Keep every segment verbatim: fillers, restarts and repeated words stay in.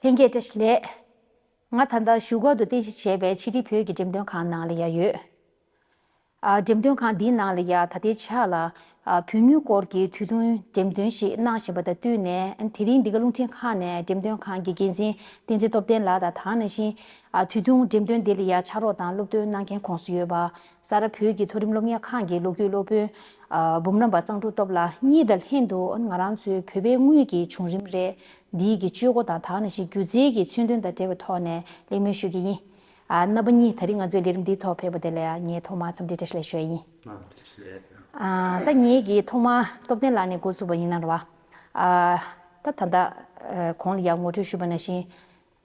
ལྷན་རྒྱས་བཀྲ་ཤིས་བདེ་ལེགས། ང་ད་ལྟ་བཞུགས་སྒར་དུ་རྟེན་གཞི་བྱས་པའི་ཕྱི་དྲིལ་བོད་ཀྱི་འགྲེམས་སྟོན་ཁང་ནང་ལ་ཡ་ཡོད། ཨ། འགྲེམས་སྟོན་ཁང་འདིའི་ནང་ལ་ཡ་ད་ལྟའི་ཆ་ལ། ཨ། བོད་མིའི་སྐོར་གྱི་དུས་ཐུང་འགྲེམས་སྟོན་ཞིག་གནང་བཞིན་པ་དང་བསྟུན་ནས། དེ་རིང་འདི་ག་རླུང་འཕྲིན་ཁང་ནས་འགྲེམས་སྟོན་ཁང་གི་འགན་འཛིན་བསྟན་འཛིན་སྟོབས་ལྡན་ལགས་དང་། དེ་ནང་བཞིན། ཨ། དུས་ཐུང་འགྲེམས་སྟོན་འདི་ལ་ཡ་ཕྱག་རོགས་དང་སློབ་སྟོན་གནང་མཁན་ཁོངས་སུ་ཡོད་པ། ས་རཱ་བོད་ཀྱི་མཐོ་རིམ་སློབ་གཉེར་ཁང་གི་ལོ་རྒྱུས་སློབ་དཔོན། ཨ། འབུམ་རམས་པ་གཙང་ཕྲུག་སྟོབས་ལགས་གཉིས་དང་ལྷན་དུ། ང་རང་ཚོའི་བོད་པའི་དངུལ་གྱི་བྱུང་རིམ་རེད། འདིའི་གི་སྤྱོད་སྒོ་དང་། དེ་ནང་བཞིན་སྒྱུ་རྩལ་གྱི་མཚོན་དོན་དང་འབྲེལ་བའི་ཐོག་ནས་གླེང་མོལ་ཞུ་གི་ཡིན། ཨ། རྣམ་པ་གཉིས་ད་རིང་ང་ཚོའི་ལས་རིམ་འདིའི་ཐོག་ཕེབས་པ་དེ་ལ་ཡང་ངས་ཐོག་མར་འཚམས་འདྲི་བཀྲ་ཤིས་བདེ་ལེགས་ཞུ་ཡ་ཡིན། ཨ། ད་ངེད་ཀྱིས་ཐོག་མར་སྟོབས་ལྡན་ལགས་ནས་འགོ་བཙུགས་པ་ཡིན་ན་རེད་བ། ཨ། ད་ད་ལྟ། ཨ། གོང་ལ་ཡང་ངོ་སྤྲོད་ཞུས་པ་ནང་བཞིན།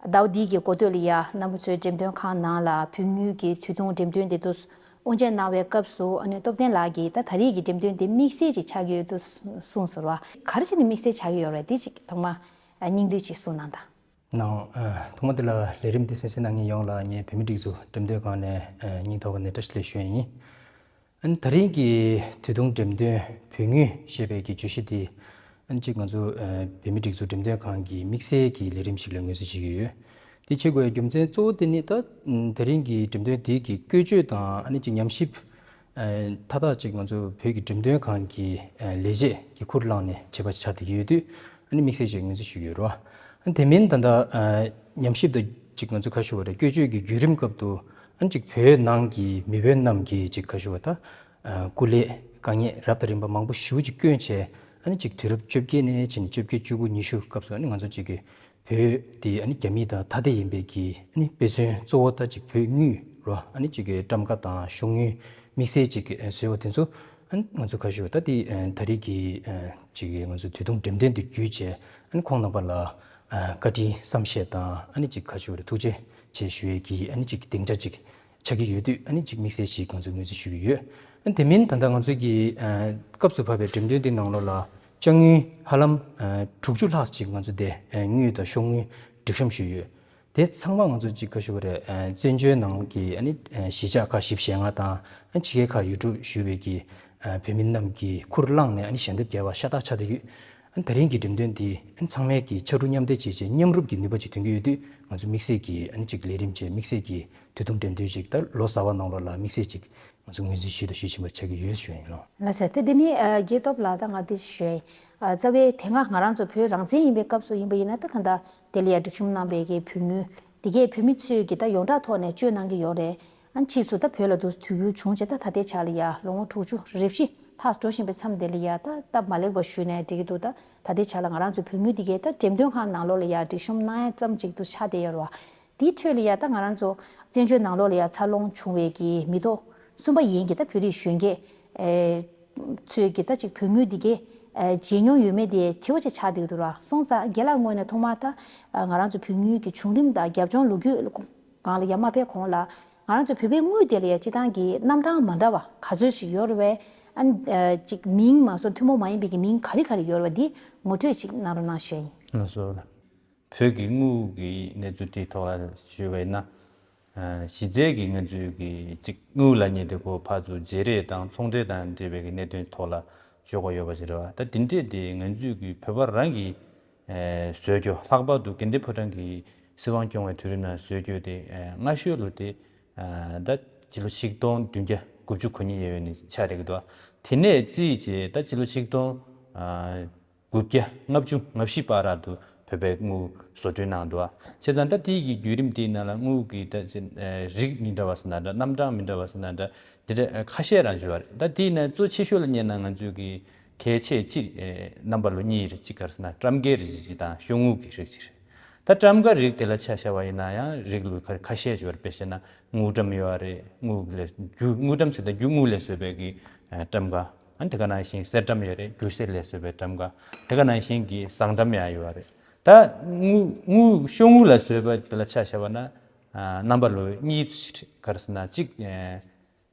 ཟླ་བ་འདིའི་གི་འགོ་སྟོད་ལ་ཡ་རྣམ་པ་ཚོའི་འགྲེམས་སྟོན་ཁང་ནང་ལ་བོད་དངུལ་གྱི་དུས་ཐུང་འགྲེམས་སྟོན་དེ་དུས་དབུ་འབྱེད་གནང་བའི་སྐབས་སུ། ཨ་ནི་སྟོབས་ལྡན་ལགས་ཀྱིས་ད་ད་རེས་ཀྱི་འགྲེམས་སྟོན་དེ་དམིགས་བསལ་ཅིག་ཆགས་ཀྱི་ཡོད་དུས་གསུངས་སོང་བ། ག་རེ་བྱས་ནས་དམིགས་བསལ་ཆགས་ཀྱི་ཡོད་རེད། དེ་ཅིག་ཐོག་མར་སྙིང་བསྡུས་ཅིག་གསུངས་གནང་དང་། ནང་། ཨ། ཐོག་མ་དེ་ལ་ལས་རིམ་འདི་གསན་གཟིགས་གནང་མཁན་ཡོངས་ལ་ངས་བོད་མིའི་སྒྲིག་འཛུགས་འགྲེམས་སྟོན་ཁང་ནས། ཨ། སྙིང་ཐག་པ་ནས་བཀྲ་ཤིས་བདེ་ལེགས་ཞུ་ཡ་ཡིན། ཨ་ནི་ད་རིང་གི་དུས་ཐུང་འགྲེམས་སྟོན་བོད་དངུལ་ཞེས་པའི་གི་བརྗོད་གཞི་འདི། ཨ་ནི་གཅིག་ང་ཚོ། ཨ། བོད་མིའི་སྒྲིག་འཛུགས་འགྲེམས་སྟོན་ཁང་གི་དམིགས་བསལ་གྱི་ལས་རིམ་ཞིག་ལ་ངོས་འཛིན་བྱེད་ཀྱི་ཡོད། དེ་བྱེད་དགོས་པའི་རྒྱུ་མཚན་གཙོ་བོ་དེ་ནི། ད་ད་རིང་གི་འགྲེམས་སྟོན་འདི་གི་བཀོལ་སྤྱོད་དང་། ཨ་ནི་གཅིག་ཉམས་ཞིབ། ཨ། མཐའ་དག་ཅིག་ང་ཚོ་བོད་ཀྱི་འགྲེམས་སྟོན་ཁང་གི། ཨ། ལས་བྱེད་ཀྱིས་ཁུར་བླངས་ནས་བྱས་པ་ཆགས་བསྡད་ཀྱི་ཡོད་དུས། ཨ་ནི་དམིགས་བསལ་ཅིག་ངོས་འཛིན་ཞུ་གི་ཡོད་རེད་བ། ཨ། དེ་མིན་ད་ལྟ། ཨ། ཉམས་ཞིབ་དང་ཅིག་ང་ཚོ་ག་ཞུ་བ་རེད། བཀོལ་སྤྱོད་ཀྱི་བརྒྱུད་རིམ་སྐབས་སུ། ཨ་ནི་ཅིག་བོད་ནང་གི་མི་བོད་རྣམས་ཀྱིས་ཅིག་ག་ཞུ་བ་ད། ཨ། སྐུ་ལས་དཀའ་ངལ་རབ་དང་རིམ་པ་མང་པོ་ཞེ་པོ་ཅིག་བསྐྱོན་བྱས། ཨ་ནི་ཅིག་དུས་རབས་བཅོ་བརྒྱད་ནས་བྱས་ནས་བཅོ་བརྒྱད་བཅུ་དགུ་ཉི་ཤུ་སྐབས་སུ། ཨ་ནི་ང་ཚོ་ཅིག་གི་བོད་དེ། ཨ་ནི་རྒྱ་མི་དང་ཐ་དད་ཡིན་པའི་གི། ཨ་ནི་དཔེ་མཚོན་གཙོ་བོ་ད་ཅིག་བོད་དངུལ་རོ། ཨ་ནི་ཅིག་གི་ཊམ་ཀ་དང་ཤོག་དངུལ་དམིགས་བསལ་ཅིག་བཟོས་པ་དེ་ཚོ། ཨ་ནི་ང་ཚོ་ག་ཞུ་བ་ད་དེ། ཨ། ད་རེས་ཀྱི། ཨ། ཅིག་གི་ང་ཚོ་དུས་ཐུང་འགྲེམས་སྟོན་དེ་བརྒྱུད་བྱས། ཨ་ནི་ཁོང་རྣམ་པ་ལ། ཨ། བཀའ་དྲིན་བསམ་ཤེས་དང་། ཨ་ནི་ཅིག་ག་ཞུ་བ་རེད། ཐུགས་རྗེ་ཆེ་ཞུ་ཡས་ཀྱི། ཨ་ནི་ཅིག་སྡིངས་ཆ་ཅིག་ཆགས་ཀྱི་ཡོད་དུས། ཨ་ནི་ཅིག་དམིགས་བསལ་ཞིག་ང་ཚོས་ངོས་འཛིན་ཞུ་གི་ཡོད། ཨ། དེ་མིན་ད་ལྟ་ང་ཚོ་གི། ཨ། སྐབས་སུ་བབས་པའི་འགྲེམས་སྟོན་དེ་ནང་ལོགས་ལ་དཔྱ་དངུལ་ཧ་ལམ། ཨ། དྲུག་ཅུ་ལྷག་ཅིག་ང་ཚོ་དེ། ཨ། དངུལ་དང་ཤོག་དངུལ་སྒྲིག་གཤོམ་ཞུས་ཡོད། དེ་ཚང་མ་ང་ཚོ་ཅིག་ག་ཞུ་བ་རེད། ཨ། བཙན་བྱོལ་ནང་གི། ཨ་ནི། ཨ། གཞིས་ཆགས་ཁག་བཞི་བཅུ་ཞེ་ལྔ་དང་། ཨ། ཕྱི་རྒྱལ་ཁག་ཡུལ་གྲུ་བཞུགས་པའི་གི། ཨ། བོད་མི་རྣམས་ཀྱིས་ཁུར་བླངས་ནས། ཨ་ནི་ཞལ་འདེབས་བརྒྱབ་པ་ཤ་སྟག་ཆགས་བསྡད་ཡོད། ཨ་ནི་ད་རིང་གི་འགྲེམས་སྟོན་འདི། ཨ་ནི་ཚང་མས་ཀྱིས་ཕྱར་གྲུ་མཉམ་འདེགས་བྱས་བྱས་མཉམ་རུབ་ཀྱི་ནུས་པ་ཅིག་ཐོན་གྱི་ཡོད་དུས། ང་ཚོ་དམིགས་བསལ་གྱི། ཨ་ནི་ཅིག་ལས་རིམ་བྱས། དམིགས་བསལ་གྱི་དུས་ཐུང་འགྲེམས་སྟོན་ཅིག་ད་ལོ་གསར་པ་ནང་ལོགས་ལ་དམིགས་བསལ་ཅིག་ང་ཚོ་ངོས་འཛིན་ཞུས་དང་ཞུ་བཞིན་པ་ཆགས་ཀྱི་ཡོད་ཞུ་ཡིན་ལོ། ལགས་སོ། དེ། དེ་ནི། ཨ། རྒྱལ་སྟོབས་ལགས་དང་ང་འདི་ཞུ་ཡིན། ཨ། རྩ་བའི་དེ་སྔ་ང་རང་ཚོ་བོད་རང་བཙན་ཡིན་པའི་སྐབས་སུ་ཡིན་པ་ཡིན་ན། ད་ད་ལྟ་དེ་ལ་ཡ་སྒྲིག་གཤོམ་གནང་བའི་གི་བོད་དངུལ་དེ་གས་བོད་མི་ཚོས་ཀྱིས་ད་ཡོངས་གྲགས་ཐོག་ནས་སྤྱོད་གནང་གི་ཡོད་རེད། ཨ། ཕྱིས་སུ་ད་བོད་ལ་དུས་དུས་འགྱུར་བྱུང་བྱས། ད་ད་ལྟའི་ཆ་ལ་ཡ་ལོ་ངོ་དྲུག་ཅུ་རེ་བཞི་ལྷག་འགྲོ་བཞིན་པའི་མཚམས་དེ་ལ་ཡ། ད་སྟབས་མ་ལེགས་པ་ཞུས་ནའི་འགྲིག་གི་འདུག་ད་ད་ལྟའི་ཆ་ལ་ང་རང་ཚོའི་བོད་དངུལ་འདི་གས་ད་འགྲེམས་སྟོན་ཁང་ནང་ལོགས་ལ་ཡ་སྒྲིག་གཤོམ་གནང་ཡ་ཙམ་ཅིག་ཏུ་ཆགས་བསྡད་ཡོད་རེད་བ། དེའི་ཁྲོད་ལ་ཡ་ད་ང་རང་ཚོ་བཙན་བྱོལ་ནང་ལོགས་ལ་ཡ་འཚར་ལོངས་བྱུང་བའི་གི་མི་ཐོག་གསུམ་པ་ཡན་གྱི་ད་བོད་རིགས་གཞོན་སྐྱེས། ཨེ། ཚོས་ཀྱི་ད་ཅིག་བོད་དངུལ་འདི་གས། ཨེ། བརྗེ་མྱོང་ཡོད་མེད་དེ་དྲི་བ་ཅིག་ཆགས་བསྡད་འདུག་ར། སོང་ཙང་རྒན་ལགས་ངོས་ནས་ཐོག་མར་ད། ཨ། ང་རང་ཚོ་བོད་དངུལ་གྱི་བྱུང་རིམ་དང་རྒྱབ་ལྗོངས་ལོ་རྒྱུས་སྒང་ལ་ཡ་མ་ཕེབས་གོང་ལ། ང་རང་ཚོ་བོད་པའི་དངུལ་དེ་ལ་ཡ་སྤྱིར་བཏང་གི་རྣམ་གྲངས་མ་འདྲ་བ་ག་ཚོད་ཅིག་ཡོད་རེད་པས། ཨ། ཨ། ཅིག་མིང་མ་སོང་ཐུན་མོང་མ་ཡིན་པའི་གི་མིང་ག་རེ་ག་རེ་ཡོད་རེད་པ། འདི་ངོ་སྤྲོད་ཅིག་གནང་རོགས་གནང་ཞུ་ཡ་ཡིན། ལགས་སོ། བོད་ཀྱི་དངུལ་གྱི་གནས་ཚུལ་དེའི་ཐོག་ལ་ཞུས་པ་ཡིན་ན། ཨ། གཞི་རྩའི་གི་ང་ཚོའི་གི་ཅིག་དངུལ་ལབ་མཁན་དེ་ཁོ་ཕར་ཚུར་བརྗེ་རེས་དང་ཚོང་འབྲེལ་དང་འབྲེལ་བའི་གི་གནད་དོན་ཐོག་ལ་བརྗོད་དགོས་ཡོད་པ་ཞིག་རེད་བ། ད་དེ་འདྲས་དེ་ང་ཚོའི་གི་བོད་པ་རང་གི། ཨ། བཟོས་རྒྱུ། ལྷག་པར་དུ་དགེ་ལྡན་ཕོ་བྲང་གི་སྲིད་དབང་སྐྱོང་བའི་དུས་རིམ་ནང་བཟོས་རྒྱུ་དེ། ཨ། སྔ་ཤོས་ལོ་དེ། ཨ། ད་སྤྱི་ལོ་ཆིག་སྟོང་བདུན་བརྒྱ་དགུ་བཅུ་གོ་གཉིས་ཡས་མས་ནས་ཆགས་བསྡད་ཀྱི་འདུག་དེ་ནས་བརྩིས་བྱས་ད་སྤྱི་ལོ་ཆིག་སྟོང་། ཨ། དགུ་བརྒྱ་ལྔ་བཅུ་ང་བཞི་བར་དུ་བོད་པའི་དངུལ་བཟོ་སྐྲུན་གནང་འདུག་བྱས་ཙང་ད་དེའི་གི་བརྒྱུད་རིམ་དེའི་ནང་ལ་དངུལ་གྱི་ད་རིགས་མི་འདྲ་བ་ཟེར་ན་འདྲ། རྣམ་གྲངས་མི་འདྲ་བ་ཟེར་ན་འདྲ། འདི་འདྲ་ཁ་ཤས་རང་བྱུང་བ་རེད། ད་དེའི་ནང་གཙོ་ཆེ་ཤོས་ལ་ཉན་ན་ང་ཚོའི་གི་གལ་ཆེ་སྤྱིར། ཨེ། རྣམ་པ་ལོ་གཉིས་རེད། གཅིག་ག་རེ་ཟེར་ན་ཊམ་ཀའི་རིགས་ཅིག་དང་ཤོག་དངུལ་གྱི་རིགས་ཅིག་རེད། ད་ཊམ་ཀ་རིགས་དེ་ལ་ཆ་བཞག་པ་ཡིན་ན་ཡང་རིགས་ལུགས་ཁ་ཁ་ཤས་ཅིག་ཡོད་རེད། དཔེ་བཤད་ན་དངུལ་ཀྲམ་ཡོད་རེད། དངུལ་ལས་རྒྱུ། དངུལ་ཀྲམ་ཟེར་ད་རྒྱུ་དངུལ་ལས་བཟོས་པའི་གི། ཨ། ཊམ་ཀ། ཨ། དེ་ག་ནང་བཞིན་གསེར་ཊམ་ཡོད་རེད། རྒྱུ་གསེར་ལས་བཟོས་པའི་ཊམ་ཀ། དེ་ག་ནང་བཞིན་གི་ཟངས་ཊམ་ཡང་ཡོད་རེད། ད་དངུལ། དངུལ། ཤོག་དངུལ་ལ་བཟོས་པ་དེ་ལ་ཆ་བཞག་པ་ན། ཨ། རྣམ་པ་ལོ་གཉིས་ཅིག་རེད། ག་རེ་ཟེར་ན་གཅིག། ཨ།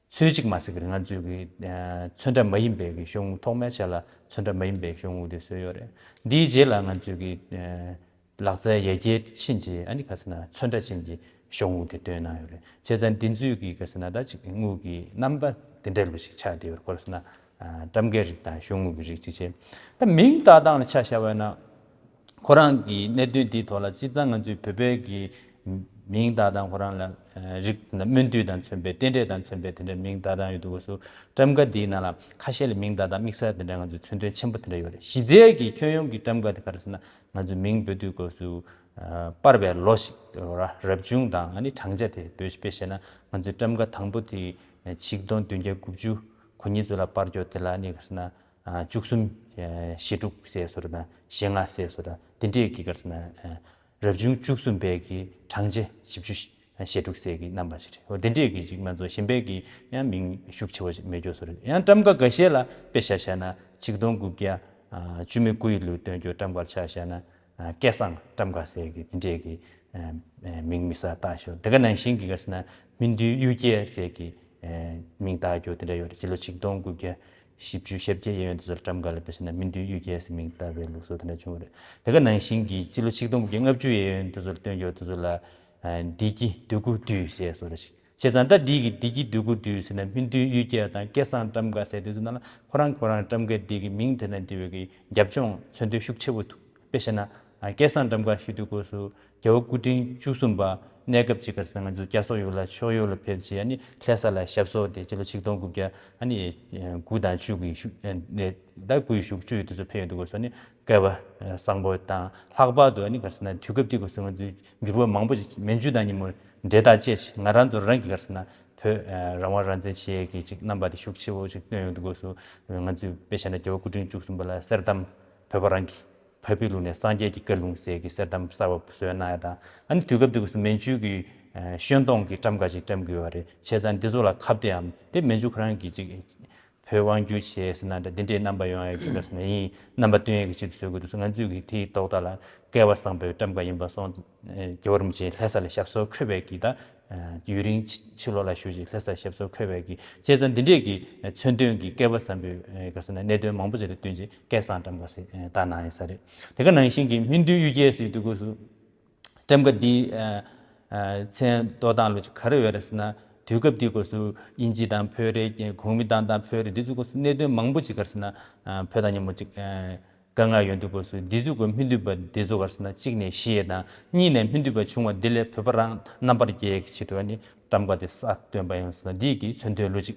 ཚོས་གཅིག་མ་ཟེར་གི་རེད། ང་ཚོའི་གི། ཨ། ཚོན་ཁྲ་མ་ཡིན་པའི་གི་ཤོག་དངུལ། ཐོག་མའི་ཆ་ལ་ཚོན་ཁྲ་མ་ཡིན་པའི་ཤོག་དངུལ་དེ་བཟོས་ཡོད་རེད། འདིའི་རྗེས་ལ་ང་ཚོའི་གི། ཨ། ལག་རྩལ་ཡར་རྒྱས་ཕྱིན་རྗེས། ཨ་ནི་ག་རེ་ཟེར་ན་ཚོན་ཁྲ་ཅན་གྱི་ཤོག་དངུལ་དེ་བཏོན་གནང་ཡོད་རེད། བྱས་ཙང་འདི་ཚོའི་གི་ག་རེ་ཟེར་ན་ད་ཅིག་དངུལ་གྱི་རྣམ་པ་དེ་འདྲ་ལོ་ཞིག་ཆགས་བསྡད་ཡོད་རེད། ག་རེ་ཟེར་ན། ཨ། ཊམ་ཀའི་རིགས་དང་ཤོག་དངུལ་གྱི་རིགས་ཅིག་བྱས། ད་མིང་བཏགས་སྟངས་ལ་ཆ་བཞག་པ་ཡིན་ན། ཁོ་རང་གི་གནད་དོན་འདིའི་ཐོག་ལ་སྤྱིར་བཏང་ང་ཚོའི་བོད་པའི་གི་མིང་བཏགས་སྟངས། ཁོ་རང་ལ་ཨ་རིགས་སྨོན་འདུན་དང་མཚོན་པའི་རྟེན་འབྲེལ་དང་མཚོན་པའི་དེ་འདྲའི་མིང་བཏགས་སྟངས་ཡོད་དུས་སྐབས་སུ་ཊམ་ཀ་འདིའི་ནང་ལ་ཁ་ཤས་ལ་མིང་བཏགས་སྟངས་དམིགས་བསལ་དེ་འདྲ་ང་ཚོའི་མཚོན་དོན་ཆེན་པོ་དེ་འདྲ་ཡོད་རེད། གཞི་རྩའི་གི་ཁྱོན་ཡོངས་ཀྱི་ཊམ་ཀ་དེ་ག་རེ་ཟེར་ན། ང་ཚོས་མིང་འབོད་དུས་སྐབས་སུ་ཨ་སྤར་བའི་ལོ་ཞིག་ར་རབ་བྱུང་དང་ཨ་ནི་བགྲང་བྱ་དེ་འབོད། དཔེ་བཤད་ན་ང་ཚོའི་ཊམ་ཀ་དང་པོ་དེ་ཆིག་སྟོང་བདུན་བརྒྱ་དགུ་བཅུ་གོ་གཉིས་ཚོ་ལ་སྤར་རྒྱུ་དེ་ལ་ཨ་ནི་ག་རེ་ཟེར་ན། ཨ་བཅུ་གསུམ་ཨ་ཞེ་དྲུག་ཟེར་བཟོ་འདྲ་དང་ཞེ་ལྔ་ཟེར་བཟོ་འདྲ་དེ་འདྲས་ཀྱི་ག་རེ་ཟེར་ན། ཨ་རབ་བྱུང་བཅུ་གསུམ་པའི་གི་བགྲང་བྱ་བཞི་བཅུ་ཞེ་དྲུག་ཟེར་གྱི་རྣམ་པ་ཞིག་རེད། འོ་དེ་འདྲས་ཀྱི་ཅིག་མ་གཏོགས་གཞན་པའི་གི་ཡང་མིང་ཤུགས་ཆེ་བ་ཞིག་མེད་རྒྱུ་བཟོ་འདྲ། ཡང་ཊམ་ཀ་འགའ་ཤས་ལ་དཔེ་བཞག་བཞག་ན་ཆིག་སྟོང་དགུ་བརྒྱ་ཨ་བཅུ་མེད་དགུ་ཡི་ལོའི་སྟོན་རྒྱུ་ཊམ་ཀ་ལ་ཆ་བཞག་ན། ཨ་སྐལ་བཟང་ཊམ་ཀ་ཟེར་གྱི་དེ་འདྲས་ཀྱི་ཨ་ཨ་མིང་དམིགས་བསལ་བཏགས་ཤག་དེ་ག་ནང་བཞིན་གྱི་ག་རེ་ཟེར་ན་སྨིན་དོན་གཡུལ་རྒྱལ་ཟེར་གྱི་ཨ་མིང་བཏགས་རྒྱུ་དེ་འདྲ་ཡོད་རེད། སྤྱི་ལོ་ཆིག་སྟོང་དགུ་བརྒྱ་བཞི་བཅུ་ཞེ་བརྒྱད་གཡས་གཡོན་དེ་ཚོ་ལ་ཊམ་ཀ་ལ་དཔེ་བཞག་ན་སྨིན་དོན་གཡུལ་རྒྱལ་ཟེར་མིང་བཏགས་པའི་ལུགས་སྲོལ་དེ་འདྲ་བྱུང་བ་རེད། དེ་ག་ནང་བཞིན་གྱི་སྤྱི་ལོ་ཆིག་སྟོང་དགུ་བརྒྱ་ལྔ་བཅུ་གཡས་གཡོན་དེ་ཚོ་ལ་སྟོན་རྒྱུ་དེ་ཚོ་ལ་ཨ་བདེ་སྐྱིད་འདོད་དགུ་བསྡུས་ཟེར་བཟོ་འདྲ་ཞིག་བྱས་ཙང་ད་འདི་གི་བདེ་སྐྱིད་འདོད་དགུ་བསྡུས་ཟེར་ན་སྨིན་དོན་གཡུལ་རྒྱལ་དང་སྐལ་བཟང་ཊམ་ཀ་ཟེར་དེ་ཚོ་ནང་ལ་ཁོ་རང་ཁོ་རང་ཊམ་ཀ་འདི་གི་མིང་དེ་དང་འབྲེལ་བའི་གི་རྒྱབ་ལྗོངས་མཚོན་དོན་ཤུགས་ཆེ་བོ་འདུག་དཔེ་བཤད་ན། ཨ་སྐལ་བཟང་ཊམ་ཀ་ཞུ་དུས་སྐབས་སུ་རྒྱལ་བ་སྐུ་ཕྲེང་བཅུ་གསུམ་པ་གནས་སྐབས་ཅིག་ག་རེ་ཟེར་ན་ང་ཚོ་རྒྱ་སོག་ཡུལ་ལ་ཕྱོགས་ཡུལ་ལ་ཕེབས་རྗེས་ཨ་ནི་ལྷ་ས་ལ་ཞབས་སོར་དེ་སྤྱི་ལོ་ཆིག་སྟོང་དགུ་བརྒྱ་ཨ་ནི་དགུ་དང་བཅུ་གི་ཤུ་ནས་ད་དགུ་ཡི་གཞུག་བཅུ་ཡི་དུས་ཚོད་ཕེབས་ཡོང་དུས་སྐབས་སུ་ཨ་ནི་བསྐལ་པ་བཟང་པོ་དང་ལྷག་པར་དུ་ཨ་ནི་ག་རེ་ཟེར་ན་དུས་སྐབས་དེ་སྐབས་སུ་ང་ཚོའི་འགྱུར་བ་མང་པོ་ཞིག་མན་ཇུ་དང་ཉིན་མོ་འབྲེལ་ཐག་བཅད་ཅིང་ང་རང་ཚོ་རང་གི་ག་རེ་ཟེར་ན་བོད་ཨ་རང་དབང་རང་བཙན་ཆེད་ཀྱི་ཅིག་རྣམ་པ་དེ་ཤུགས་ཆེ་བོ་ཞིག་སྟོན་ཡོང་དུས་སྐབས་སུ་ང་ཚོས་དཔེ་བཤད་ན་རྒྱལ་བ་སྐུ་ཕྲེང་བཅུ་གསུམ་པ་ལ་གསེར་ཐམ་བོད་པ་རང་གི་བོད་པའི་ལུགས་ནས་སངས་རྒྱས་ཀྱི་བཀའ་ལུང་ཟེར་གྱི་གསེར་ཐམ་གསར་བ་བཟོས་གནང་ཡ་དང་། ཨ་ནི་དུས་སྐབས་དེ་སྐབས་སུ་མན་ཇུ་གི་ཨ་བཤོན་གཏོང་གི་ཊམ་ཀ་ཅིག་བཀྲམ་དགོས་པ་རེད། བྱས་ཙང་འདི་ཚོ་ལ་ཁ་གཏད་འམ་དེ་མན་ཇུ་ཁོ་རང་གིས་ཅིག་བོད་དབང་བསྒྱུར་བྱས་ཟེར་ན་འདྲ་འདི་འདྲའི་རྣམ་པ་ཡོང་ཡ་གི་ག་རེ་ཟེར་ན་ཡིན་རྣམ་པ་སྟོན་ཡ་གི་ཆེད་དུ་བཟོས་དགོས་འདུག་ང་ཚོས་གི་དེའི་ཐོག་མཐའ་ལ་བསྐལ་པ་བཟང་པོའི་ཊམ་ཀ་ཡིན་པ་སོང་། རྒྱལ་བ་རིན་པོ་ཆེ་ལྷ་ས་ལ་ཞབས་སོར་འཁོད་པའི་གི་ད་ཡུན་རིང་ཕྱི་ལོགས་ལ་བཞུགས་ཤིང་ལྷ་སར་ཞབས་སོར་འཁོད་པའི་གི་བྱས་ཙང་འདི་འདྲས་ཀྱི་མཚོན་དོན་གྱི་བསྐལ་པ་བཟང་པོའི་ག་རེ་ཟེར་ན་གནད་དོན་མང་པོ་ཞིག་དང་བསྟུན་ཅིང་སྐལ་བཟང་ཊམ་ཀ་ཟེར་བཏགས་གནང་ཡིན་ས་རེད། དེ་ག་ནང་བཞིན་གྱི་སྨིན་དོན་གཡུལ་རྒྱལ་ཟེར་དུས་སྐབས་སུ་ཊམ་ཀ་འདི་མཚན་གཏོར་སྟངས་ལོ་ཅིག་ག་རེ་ཡོད་རེད་ཟེར་ན། དུས་སྐབས་འདིའི་སྐབས་སུ་དབྱིན་ཇི་དང་ཕོ་རེ་གོང་མའི་ཏང་དང་ཕོ་རེ་འདི་ཚོའི་སྐབས་སུ་གནད་དོན་མང་པོ་ཅིག་ག་རེ་ཟེར་ན་བོད་དང་མཉམ་པོ་ཅིག་དཀའ་ངལ་ཡོང་དུས་སྐབས་སུ་འདི་ཚོའི་སྐབས་སྨིན་དོན་པ་འདི་ཚོ་ག་རེ་ཟེར་ན་གཅིག་ནས་ཤི་ཡས་དང་གཉིས་ནས་སྨིན་དོན་པ་བྱུང་བ་འདི་ལས་བོད་པ་རང་རྣམ་པར་རྒྱལ་གྱི་ཆེད་དུ་ཨ་ནི་ཊམ་ཀ་དེ་གསར་བཏོན་པ་ཡིན་ཟེར་ན་འདི་གི་མཚོན་དོན་ལོ་གཅིག་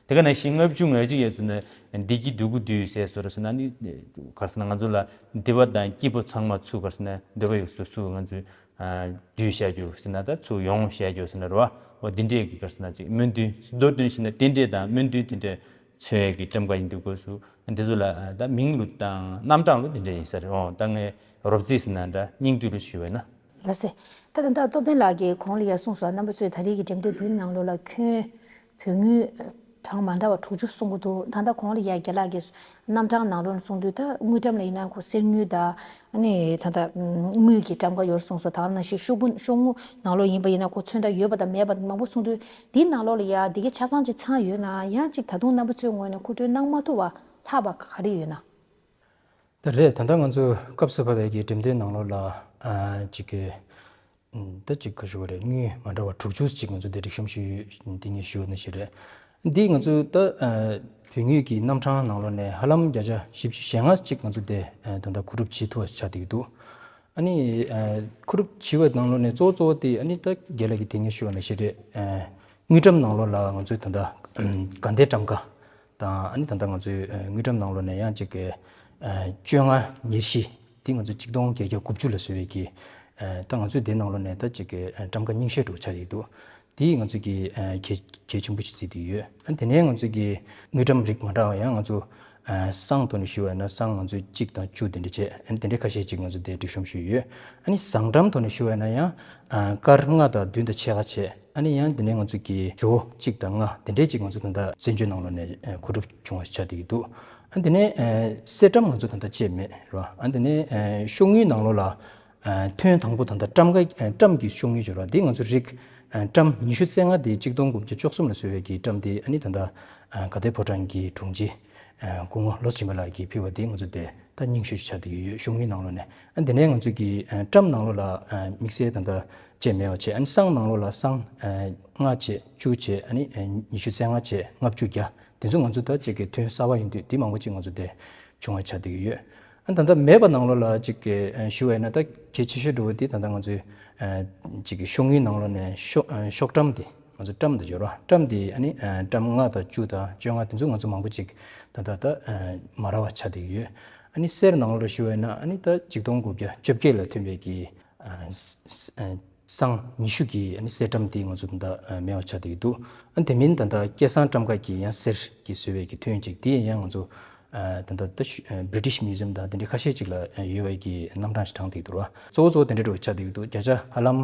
དེ་ག་ནང་བཞིན་ལྔ་བཅུ་ང་གཅིག་ཡས་ཚུལ་ནས་བདེ་སྐྱིད་འདོད་དགུ་བསྡུས་ཟེར་བཟོ་འདྲ་ཟེར་ན་ནི་ག་རེ་ཟེར་ན་ང་ཚོ་ལ་བདེ་བ་དང་སྐྱིད་པོ་ཚང་མ་ཚུར་ག་རེ་ཟེར་ན་འདོད་པ་ཡོད་ཚུལ་ཚུར་ང་ཚོས་བསྡུས་བཞག་རྒྱུ་ཟེར་ན་ད་ཚུར་ཡོང་བཞག་རྒྱུ་ཟེར་ན་རེད་བ། འོ་འདི་འདྲས་ཀྱི་ག་རེ་ཟེར་ན་ཅིག་སྨོན་འདུན་མདོར་བསྡུས་ན་རྟེན་འབྲེལ་དང་སྨོན་འདུན་དེ་འདྲས། མཚོན་ཡས་ཀྱི་ཊམ་ཀ་ཡིན་དུས་སྐབས་སུ་འདི་ཚོ་ལ་ད་མིང་ལོ་དང་རྣམ་གྲངས་ལོ་འདི་འདྲ་ཡིན་ས་རེད། འོ་ད་ངས་རོབ་རྩིས་ཟེར་ན་འདྲ་སྙིང་བསྡུས་ལོ་ཞུས་པས་ན། ལགས་སེ། ད་ད་ལྟ་སྟོབས་ལྡན་ལགས་ཀྱིས་གོང་ལ་ཡར་གསུངས་སོང་། རྣམ་པ་ཚོས་ད་རེས་ཀྱི་འགྲེམས་སྟོན་འདིའི་ནང་ལོགས་ལ་ཁྱོན་བོད་དངུལ་གྲངས་མ་འདྲ་བ་དྲུག་ཅུ་གསུང་གི་འདུག་ད་ལྟ་གོང་ལ་ཡར་རྒན་ལགས་ཀྱིས་རྣམ་གྲངས་ནང་ལོགས་ལ་གསུངས་དུས་ད་དངུལ་ཀྲམ་ལ་ཡིན་ན་ཁོ་གསེར་དངུལ་དང་ཨ་ནི་ད་ལྟ་དངུལ་གྱི་ཊམ་ཀ་ཡོད་གསུངས་སོང་། ད་ག་ནང་བཞིན་ཤོག་བུ་ཤོག་ངོས་ནང་ལོགས་ཡིན་པ་ཡིན་ན་ཁོ་ཚོན་ཁྲ་ཡོད་པ་དང་མེད་པ་མང་པོ་གསུངས་དུས། འདིའི་ནང་ལོགས་ལ་ཡ་འདི་གའི་ཆ་ཚང་ཅིག་ཚང་ཡོད་ན་ཡང་ཅིག་ད་དུང་རྣམ་པ་ཚོའི་ངོས་ནས་མཁོ་སྤྲོད་གནང་མ་ཐུབ་པ་ལྷག་པ་ག་རེ་ཡོད་ན། ད་རེད། ད་ལྟ་ང་ཚོས་སྐབས་སུ་བབས་པའི་གི་འགྲེམས་སྟོན་ནང་ལོགས་ལ་ཨ་ཅིག་གི་ད་ཅིག་ག་ཞུ་བ་རེད། དངུལ་མ་འདྲ་བ་དྲུག་ཅུ་ཅིག་ང་ཚོ་འདི་སྒྲིག་གཤོམ་ཞུས་ཡོད། འདི་ངས་ཞུས་ཡོད་ནི་ཞིག་རེད། འདི་ང་ཚོས་ད་ཨ་བོད་དངུལ་གྱི་རྣམ་གྲངས་ནང་ལོགས་ནས་ཧ་ལམ་བརྒྱ་ཆ་བཞི་བཅུ་ཞེ་ལྔ་ཅིག་ང་ཚོ་དེ་ཨ་ད་ལྟ་བསྡུ་རུབ་བྱེད་ཐུབ་པ་ཆགས་བསྡད་ཀྱི་འདུག་ཨ་ནི་ཨ་བསྡུ་རུབ་བྱས་པའི་ནང་ལོགས་ནས་གཙོ་བོ་གཙོ་བོ་དེ་ཨ་ནི་ད་རྒན་ལགས་ཀྱིས་དེ་སྔ་ཞུས་པ་ནང་བཞིན་རེད། ཨ་དངུལ་ཀྲམ་ནང་ལོགས་ལ་ང་ཚོའི་ད་ལྟ་དགའ་ལྡན་ཊམ་ཀ་དང་། ཨ་ནི་ད་ལྟ་ང་ཚོའི་ཨ་དངུལ་ཀྲམ་ནང་ལོགས་ནས་ཡང་ཅིག་གི་ཨ་བཅོ་ལྔ་ཉེར་བཞི་དེ་ང་ཚོ་གཅིག་སྟོང་བརྒྱད་བརྒྱ་དགུ་བཅུ་ལ་བཟོས་པའི་གི་ཨ་ད་ང་ཚོའི་དེ་ནང་ལོགས་ནས་ད་ཅིག་གི་ཨ་ཊམ་ཀ་རྙིང་ཤོས་འདྲ་བོ་ཆགས་ཀྱི་འདུག་དེ་ང་ཚོ་གི་ཨ་གལ་གལ་ཆེན་པོ་ཞིག་བརྩིས་བསྡད་ཡོད། ཨ་དེ་ནས་ང་ཚོ་གི་དངུལ་ཀྲམ་རིགས་མ་འདྲ་བ་ཡང་ང་ཚོ་ཨ་སྲང་ཐོག་ནས་ཞུ་བ་ཡིན་ན་སྲང་ང་ཚོས་གཅིག་དང་བཅུ་དེ་འདྲ་བྱས། ཨ་ནི་དེ་འདྲའི་ཁ་ཤས་ཅིག་ང་ཚོ་དེ་སྒྲིག་གཤོམ་ཞུས་ཡོད། ཨ་ནི་བཟང་ཀྲམ་ཐོག་ནས་ཞུ་བ་ཡིན་ན་ཡང་ཨ་སྐར་ལྔ་དང་བདུན་དང་ཕྱེད་ཀ་བྱས། ཨ་ནི་ཡང་དེ་ནས་ང་ཚོ་གི་ཇོ་བོ་གཅིག་དང་ལྔ་དེ་འདྲའི་ཅིག་ང་ཚོ་ད་ལྟ་བཙན་བྱོལ་ནང་ལོགས་ནས་ཨ་མཁོ་སྒྲུབ་བྱུང་བ་ཆགས་བསྡད་ཀྱི་འདུག་ཨ་དེ་ནས་ཨ་གསེར་ཀྲམ་ང་ཚོ་ད་ལྟ་བཅད་མེད་རེད་བ། ཨ་དེ་ནས་ཨ་ཤོག་དངུལ་ནང་ལོགས་ལ་ཨ་ཐོན་དང་པོ་ད་ལྟ་ཀྲམ་ཀ་ཨ་ཀྲམ་གྱི་ཤོག་དངུལ་འབྱོར་བ་འདི་ང་ཚོ་རིགས་ཨ་ཀྲམ་ཉི་ཤུ་རྩ་ལྔ་དེ་གཅིག་སྟོང་དགུ་བརྒྱ་བཅུ་གསུམ་ལ་བཟོས་པའི་གི་ཀྲམ་དེ་ཨ་ནི་ད་ལྟ་ཨ་དགའ་ལྡན་ཕོ་བྲང་གི་དྲུང་ཆེ་ཨ་སྐུ་ངོ་བློ་བཟང་སྦྱིན་པ་ལགས་ཀྱིས་ཕུལ་བ་དེ་ང་ཚོ་དེ་ད་རྙིང་ཤོས་ཤིག་ཆགས་བསྡད་ཀྱི་ཡོད། ཤོག་དངུལ་ནང་ལོགས་ནས། ཨ་དེ་ནས་ང་ཚོ་གི་ཨ་ཀྲམ་ནང་ལོགས་ལ་ཨ་དམིགས་བསལ་ད་ལྟ་བཅད་མེད་པ་བྱས། ཨ་ནི་སྲང་ནང་ལོགས་ལ་སྲང་ཨ་ལྔ་བྱས་བཅུ་བྱས། ཨ་ནི་ཨ་ཉི་ཤུ་རྩ་ལྔ་བྱས་ལྔ་བཅུ་བརྒྱ། དེ་ཚོ་ང་ཚོ་ད་ཅིག་གི་ཐོན་གསར་པ་ཡིན་དུས་དེ་མང་པོ་ཅིག་ང་ཚོ་དེ་བྱུང་བ་ཆགས་བསྡད་ཀྱི་ཡོད། ཨ་ད་ལྟ་མེད་པ་ནང་ལོགས་ལ་ཅིག་གི་ཞུ་བ་ཡིན་ན། ད་གལ་ཆེ་ཤོས་འདྲ་བོ་དེ་ད་ལྟ་ང་ཚོའི་ཅིག་གི་ཤོག་དངུལ་ནང་ལོགས་ནས་ཤོག་ཤོག་ཊམ་དེ། ང་ཚོ་ཊམ་དེ་སྦྱོར་བ་ཊམ་དེ་ཨ་ནི་ཊམ་ལྔ་དང་བཅུ་དང་བཅོ་ལྔ་དེ་ཚོ་ང་ཚོ་མང་པོ་ཅིག་ད་ལྟ་ད་མ་རག་པ་ཆགས་བསྡད་ཡོད། ཨ་ནི་གསེར་ནང་ལོགས་ལ་ཞུ་བ་ཡིན་ན། ཨ་ནི་ད་ཆིག་སྟོང་དགུ་བརྒྱ་བཅོ་བརྒྱད་ལ་ཐོན་པའི་གི་སྲང་ཉི་ཤུ་གི་ཨ་ནི་གསེར་ཊམ་དེ་ང་ཚོ་ད་ལྟ་མེད་པ་ཆགས་བསྡད་ཀྱི་འདུག་ཨ་དེ་མིན་ད་ལྟ་སྐལ་བཟང་ཊམ་ཀ་གི་ཡང་གསེར་གྱིས་བཟོས་པའི་གི་ཐོན་ཅིག་དེ་ཡང་ང་ཚོ་ད་ལྟ་ད་British Museum དང་དེ་འདྲའི་ཁ་ཤས་ཅིག་ལ་ཡོད་པའི་གི་རྣམ་གྲངས་ཤིག་དྲངས་བསྡད་ཀྱི་འདུག་ར། གཙོ་བོ་གཙོ་བོ་དེ་འདྲ་འདྲ་བོ་ཆགས་བསྡད་ཀྱི་འདུག་བརྒྱ་ཆ་ཧ་ལམ་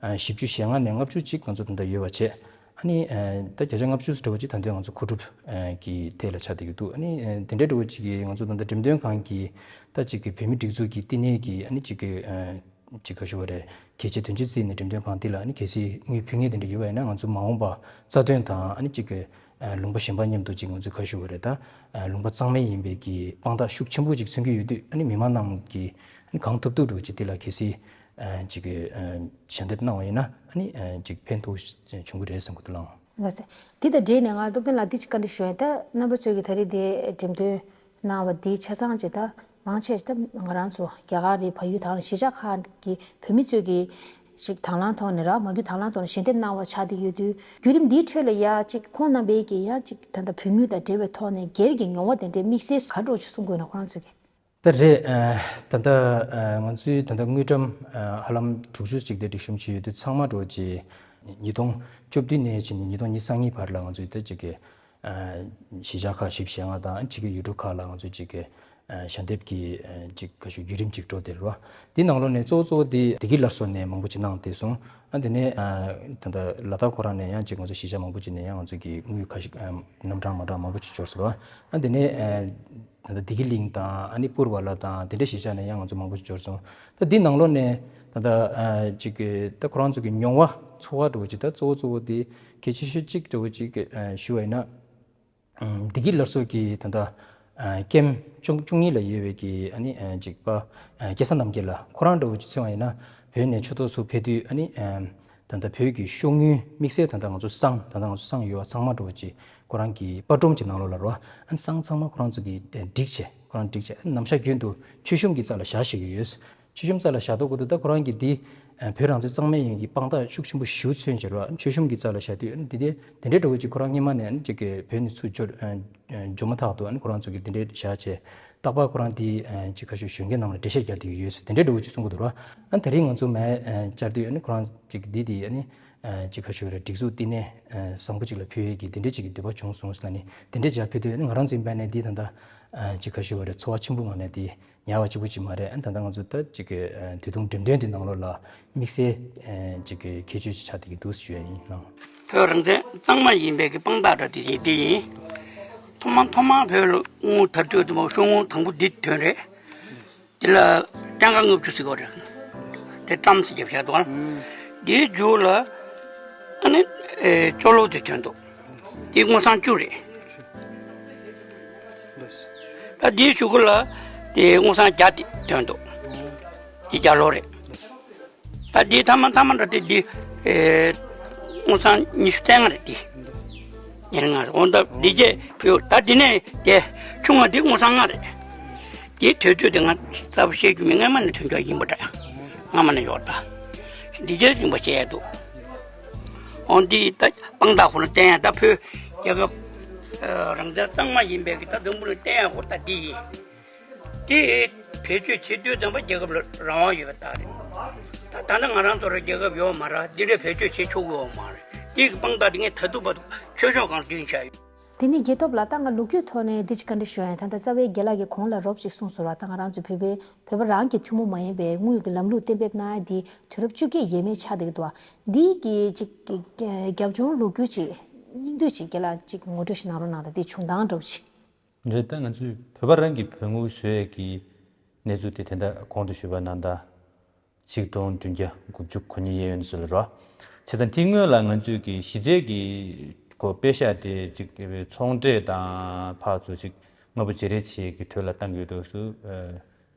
བཞི་བཅུ་ཞེ་ལྔ་ནས་ལྔ་བཅུ་ཅིག་ང་ཚོ་ད་ལྟ་ཡོད་པ་བྱས། ཨ་ནི་ད་བརྒྱ་ཆ་ལྔ་བཅུ་འདྲ་བོ་ཅིག་ད་ལྟ་ང་ཚོ་མཁོ་སྒྲུབ་གི་ཐད་ལ་ཆགས་བསྡད་ཀྱི་འདུག་ཨ་ནི་དེ་འདྲ་འདྲ་བོ་ཅིག་གི་ང་ཚོ་ད་ལྟ་འགྲེམས་སྟོན་ཁང་གི་ད་ཅིག་གི་བོད་མི་སྒྲིག་འཛུགས་ཀྱི་བསྟི་གནས་ཀྱི་ཨ་ནི་ཅིག་གི་ཅིག་ག་ཞུ་བ་རེད། གལ་ཆེ་དོན་ཆེ་བརྩིས་ནས་འགྲེམས་སྟོན་ཁང་འདི་ལ་ཨ་ནི་གལ་སྲིད་དངུལ་ཕུལ་མཁན་དེ་འདྲ་ཡོད་པ་ཡིན་ན། ང་ཚོ་མ་འོངས་པ་རྩ་དོན་དང་ཨ་ནི་ཅིག་གི་ལུང་པ་གཞན་པ་མཉམ་དུ་ཅིག་ང་ཚོས་ག་ཞུ་བ་རེད། ད་ལུང་པ་གཙང་མ་ཡིན་པའི་གི་དཔང་རྟགས་ཤུགས་ཆེན་པོ་ཅིག་མཚོན་གྱི་ཡོད་དུས། ཨ་ནི་མི་མང་རྣམས་ཀྱིས་ཨ་ནི་གང་ཐུབ་ཐུབ་འདྲ་བོ་ཅིག་འདི་ལ་གལ་སྲིད་ཅིག་གི་ཞལ་འདེབས་གནང་བ་ཡིན་ན། ཨ་ནི་ཅིག་ཕན་ཐོགས་བྱུང་གི་རེད་བསམ་གི་འདུག་ལགས། ལགས་སེ། དེ་དང་འབྲེལ་ནས་ང་སྟོབས་ལྡན་ལགས་འདི་ཅིག་བཀའ་འདྲི་ཞུ་ཡ། ད་རྣམ་པ་ཚོས་ཀྱིས་ད་རེས་འདི་འགྲེམས་སྟོན་གནང་བ་འདི་ཆ་ཚང་ཅིག་ད་མང་ཆེ་ད་ང་རང་ཚོ་རྒྱ་གར་རེད། བལ་ཡུལ་དང་གཞིས་ཆགས་ཁག་གི་བོད་མི་ཚོས་ཀྱིས་ཅིག་དང་བླངས་ཐོག་ནས་ར། མ་བརྒྱུད་དང་བླངས་ཐོག་ནས་ཞལ་འདེབས་གནང་བ་ཆགས་བསྡད་ཡོད་དུས། བརྒྱུད་རིམ་འདིའི་ཁྲོད་ལ་ཡ་ཅིག་ཁོང་རྣམ་པས་ཀྱིས་ཡ་ཅིག་ད་ལྟ་བོད་དངུལ་དང་འབྲེལ་བའི་ཐོག་ནས་སྒེར་གྱི་མྱོང་བ་དེ་འདྲའི་དམིགས་བསལ་ག་འདྲ་ཅིག་གསུང་དགོས་ན། ཁོ་རང་ཚོས་ཀྱིས། ད་རེད། ཨ་ད་ལྟ་ཨ་ང་ཚོའི་ད་ལྟ་དངུལ་ཀྲམ་ཨ་ཧ་ལམ་དྲུག་ཅུ་ཅིག་དེ་སྒྲིག་གཤོམ་བྱས་ཡོད་དུས། ཚང་མ་འདྲ་བོ་ཅིག་ཉིས་སྟོང་བཅུ་བདུན་ནས་བྱས་ནས་ཉིས་སྟོང་ཉི་ཤུ་རྩ་གཉིས་བར་ལ་ང་ཚོའི་ད་ཅིག་གི་ཨ་གཞིས་ཆགས་ཁག་བཞི་བཅུ་ཞེ་ལྔ་དང་ཕྱི་རྒྱལ་ཡུལ་གྲུ་ཁག་ལ་ང་ཚོའི་ཅིག་གི་ཨ་ཞལ་འདེབས་ཀྱི་ཨ་ཅིག་ག་ཞུ་བརྒྱུད་རིམ་ཅིག་འགྲོ་བསྡད་རེད་བ། དེའི་ནང་ལོགས་ནས་གཙོ་བོ་གཙོ་བོ་དེ་བདེ་སྐྱིད་སླར་གསོ་ནས་མང་པོ་ཅིག་གནང་བསྡད་སོང་། ཨ་དེ་ནས་ཨ་ད་ལྟ་ལ་དྭགས་ཁོ་རང་ནས་ཡང་ཅིག་ང་ཚོ་གཞིས་ཆགས་མང་པོ་ཅིག་ནས་ཡང་ང་ཚོ་གི་དངུལ་ཁ་ཤས་ཨ་རྣམ་གྲངས་མ་འདྲ་མང་པོ་ཅིག་འབྱོར་སོང་རེད་བ། ཨ་དེ་ནས་ཨ་ད་ལྟ་བདེ་སྐྱིད་གླིང་དང་། ཨ་ནི་པུར་བ་ལ་དང་དེ་འདྲའི་གཞིས་ཆགས་ནས་ཡང་ང་ཚོ་མང་པོ་ཞིག་འབྱོར་སོང་། ད་འདི་ནང་ལོགས་ནས་ད་ལྟ་ཨ་ཅིག་གི་ད་ཁོ་རང་ཚོ་གི་མྱོང་བ་ཚོར་བ་འདྲ་བོ་ཅིག་ད་གཙོ་བོ་གཙོ་བོ་དེ་གལ་ཆེ་ཤོས་གཅིག་འདྲ་བོ་ཅིག་ཨ་ཞུ་བ་ཡིན་ན། ཨམ་བདེ་སྐྱིད་སླར་གསོ་གི་ད་ལྟ་ཨ་ཀེམ་བཅུ་བཅུ་གཉིས་ལ་ཡོད་པའི་གི་ཨ་ནི་ཨ་ཅིག་པ་ཨ་སྐལ་བཟང་རྣམ་རྒྱལ་ལགས་ཁོ་རང་འདྲ་བོ་ཅིག་མཚོན་པ་ཡིན་ན། བོད་ནས་ཆུ་ཐོག་ཚུར་ཕེབས་དུས། ཨ་ནི་ཨ་ད་ལྟ་བོད་ཀྱི་ཤོག་དངུལ་དམིགས་བསལ་ད་ལྟ་ང་ཚོ་བསང་། ད་ལྟ་ང་ཚོ་བསང་ཡོད་པ་ཚང་མ་འདྲ་བོ་ཅིག་ཁོ་རང་གི་པར་སྒྲོམ་གྱི་ནང་ལོགས་ལ་རེད་བ། ཨ་ནི་བསང་ཚང་མ་ཁོ་རང་ཚོ་གིས་བསྒྲིགས་བྱས། ཁོ་རང་བསྒྲིགས་བྱས། ཨ་ནི་ནམ་ཞག་རྒྱུན་དུ་མཆོད་གཤོམ་གྱི་རྩ་ལ་བཞག་བཞག་གི་ཡོད། མཆོད་གཤོམ་རྩ་ལ་བཞག་དུས་སྐབས་དུ་ད་ཁོ་རང་གིས་འདི་ཨ་བོད་རང་བཙན་གཙང་མའི་ཡིན་གྱི་དཔང་རྟགས་ཤུགས་ཆེན་པོ་ཞེ་པོ་མཚོན་བྱས་རེད་བ། མཆོད་གཤོམ་གྱི་རྩ་ལ་བཞག་དུས། ཨ་ནི་འདི་དེ་དེ་འདྲའི་འདྲ་བོ་ཅིག་ཁོ་རང་སྔོན་མ་ནས་ཨ་ནི་ཅིག་གི་བོད་ནས་ཚུར་འབྱོར་ཨ་འབྱོར་མ་ཐག་ཏུ། ཨ་ནི་ཁོ་རང་ཚོ་གིས་འདི་འདྲའི་བཞག་བྱས། རྟག་པར་ཁོ་རང་དེ་ཨ་ཅིག་ཁ་ཤས་གཞོན་སྐྱེས་རྣམས་ལ་འགྲེལ་བཤད་རྒྱག་བསྡད་ཀྱི་ཡོད་ཟེར། དེ་འདྲའི་འདྲ་བོ་ཅིག་གསུང་གི་འདུག་ར། ཨ་ད་རིང་ང་ཚོ་མར་ཨ་བཅར་དུས། ཨ་ནི་ཁོ་རང་ཅིག་འདི་དེ་ཨ་ནི་ཨ་ཅིག་ཁ་ཤས་རེ་སྒྲིག་འཛུགས་བསྟི་གནས་ཨ་བཟང་པོ་ཅིག་ལ་ཕུལ་ཡས་ཀྱི་དེ་འདྲའི་ཅིག་གི་འདོད་པ་བྱུང་སོང་ཟེར་ལབ་ནས། དེ་འདྲའི་ཅིག་ཕུལ་དུས། ཨ་ནི་ང་རང་ཚོའི་འབད་ནས་འདི་ད་ལྟ་ཨ་ཅིག་ཁ་ཤས་རེ་ཚོར་བ་ཆེན་པོའི་ངང་ནས་དེ་ཉར་བ་གཅིག་པུ་ཅིག་མ་རེད། ཨ་ནི་ད་ལྟ་ང་ཚོ་ད་ཅིག་གི་ཨ་དུས་ཐུང་འགྲེམས་སྟོན་དེ་ནང་ལོགས་ལ་དམིགས་བསལ་ཨ་ཅིག་གི་ཁྱད་ཆོས་ཅིག་ཆགས་བསྡད་ཀྱི་འདུག་ཞུ་ཡ་ཡིན་ལགས། བོད་རང་བཙན་གཙང་མ་ཡིན་པའི་གི་དཔང་རྟགས་འདྲ་དེ་ཡིན། དེ་ཡིན། ཐོག་མ་ཐོག་མ་བོད་ལ་དངུལ་དར་དུས་དེ་མོ་ཤོག་དངུལ་དང་པོ་འདི་ཐོན་རེད། དེ་ལ་སྤྱང་ཀ་ལྔ་བཅུ་ཟེར་གོ་རེད། དེ་ཀྲམ་ཟེར་རྒྱབ་བཞག་འདུག་ཨ། དེའི་མཇུག་ལ་ཨ་ནི་ཨེ་ཅོ་ལོ་དེ་ཐོན་འདུག་དེ་དངུལ་སྲང་བཅུ་རེད། ད་དེའི་གཞུག་གུ་ལ་དེ་དངུལ་སྲང་བརྒྱ་དེ་ཐོན་འདུག་དེ་རྒྱ་ལོ་རེད། ད་འདི་ཐ་མ་ཐ་མ་འདྲ་དེ་འདི་ཨེ་དངུལ་སྲང་ཉི་ཤུ་རྩ་ལྔ་རེད། དེ་ཉེར་ལྔ་རེད། འོ་ད་འདི་རྗེས་ཕུལ། ད་འདི་ནས་དེ་ཆུང་བ་འདི་དངུལ་སྲང་ལྔ་རེད། དེ་དུས་ཚོད་དེ་ང་གསལ་པོ་བཤད་རྒྱུ་མེད། སྔ་མ་ནས་ཐོན་ཆོག་ཡིན་པ་འདྲ། སྔ་མ་ནས་ཡོད། ད་འདི་རྗེས་རིམ་པ་བཤད་འདུག་འོ་འདི་ད་དཔང་རྟགས་ཁོ་ན་བསྟན་ཡ། ད་བོད་རྒྱལ་ཁབ་ཨ་རང་བཙན་གཙང་མ་ཡིན་པའི་གི་ད་འཛམ་བུ་གླིང་བསྟན་ཡ་ཁོ་ད་འདི་ཡིན། དེ་བེད་སྤྱོད་བྱེད་དུས་ཙམ་པ་རྒྱལ་ཁབ་ལ་རང་དབང་ཡོད་པ་རྟགས་རེད། ད་ད་ནི་ང་རང་ཚོ་ར་རྒྱལ་ཁབ་ཡོད་མ་རེད། འདི་འདྲའི་བེད་སྤྱོད་བྱེད་ཆོག་གི་ཡོད་མ་རེད། དེ་གི་དཔང་རྟགས་དེ་ངས་ད་དུང་བར་དུ་ཆོས་ཕྱོགས་སྒང་བསྐྲུན་བྱས་ཡོད། དེ་ནས་རྒྱལ་སྟོབས་ལགས། ད་ང་ལོ་རྒྱུས་ཐོག་ནས་འདི་ཅིག་བཀའ་འདྲི་ཞུ་ཡ་ཡིན། ད་ལྟ་རྩ་བའི་རྒན་ལགས་ཀྱིས་གོང་ལ་རོབ་ཅིག་གསུངས་སོང་ར། ད་ང་རང་ཚོ་བོད་པའི་བོད་པ་རང་གི་ཐུན་མོང་མ་ཡིན་པའི་དངུལ་གྱི་ལམ་ལུགས་གཏན་འབེབས་གནང་ཡ་འདི་དུས་རབས་བཅོ་བརྒྱད་ཡས་མས་ཆགས་བསྡད་ཀྱི་འདུག་འདི་གི་ཅིག་རྒྱབ་ལྗོངས་ལོ་རྒྱུས་ཅིག་སྙིང་བསྡུས་ཅིག་རྒན་ལགས་ཅིག་ངོ་སྤྲོད་ཞིག་གནང་རོགས་གནང་དང་། འདི་བྱུང་སྟངས་འདྲ་བོ་ཅིག་རེད། ད་ང་ཚོས་བོད་པ་རང་གིས་བོད་དངུལ་བཟོ་ཡས་ཀྱི་གནས་ཚུལ་དེ་དེ་འདྲ་གོང་དུ་ཞུས་པ་ནང་ལྟར་ཆིག་སྟོང་བདུན་བརྒྱ་དགུ་བཅུ་གོ་གཉིས་གཡས་གཡོན་ཟེར་ལ་རོ། བྱས་ཙང་དེའི་སྔོན་ལ་ང་ཚོས་ཀྱི་གཞི་རྩའི་གི་གོ་པེ་ཤག་དེ་ཅིག་ཚོང་འབྲེལ་དང་ཕར་ཚུར་ཅིག་དངོས་པོ་བརྗེ་རེས་བྱེད་ཀྱི་དོན་ལ་བཏང་གི་ཡོད་འདུག་སུ།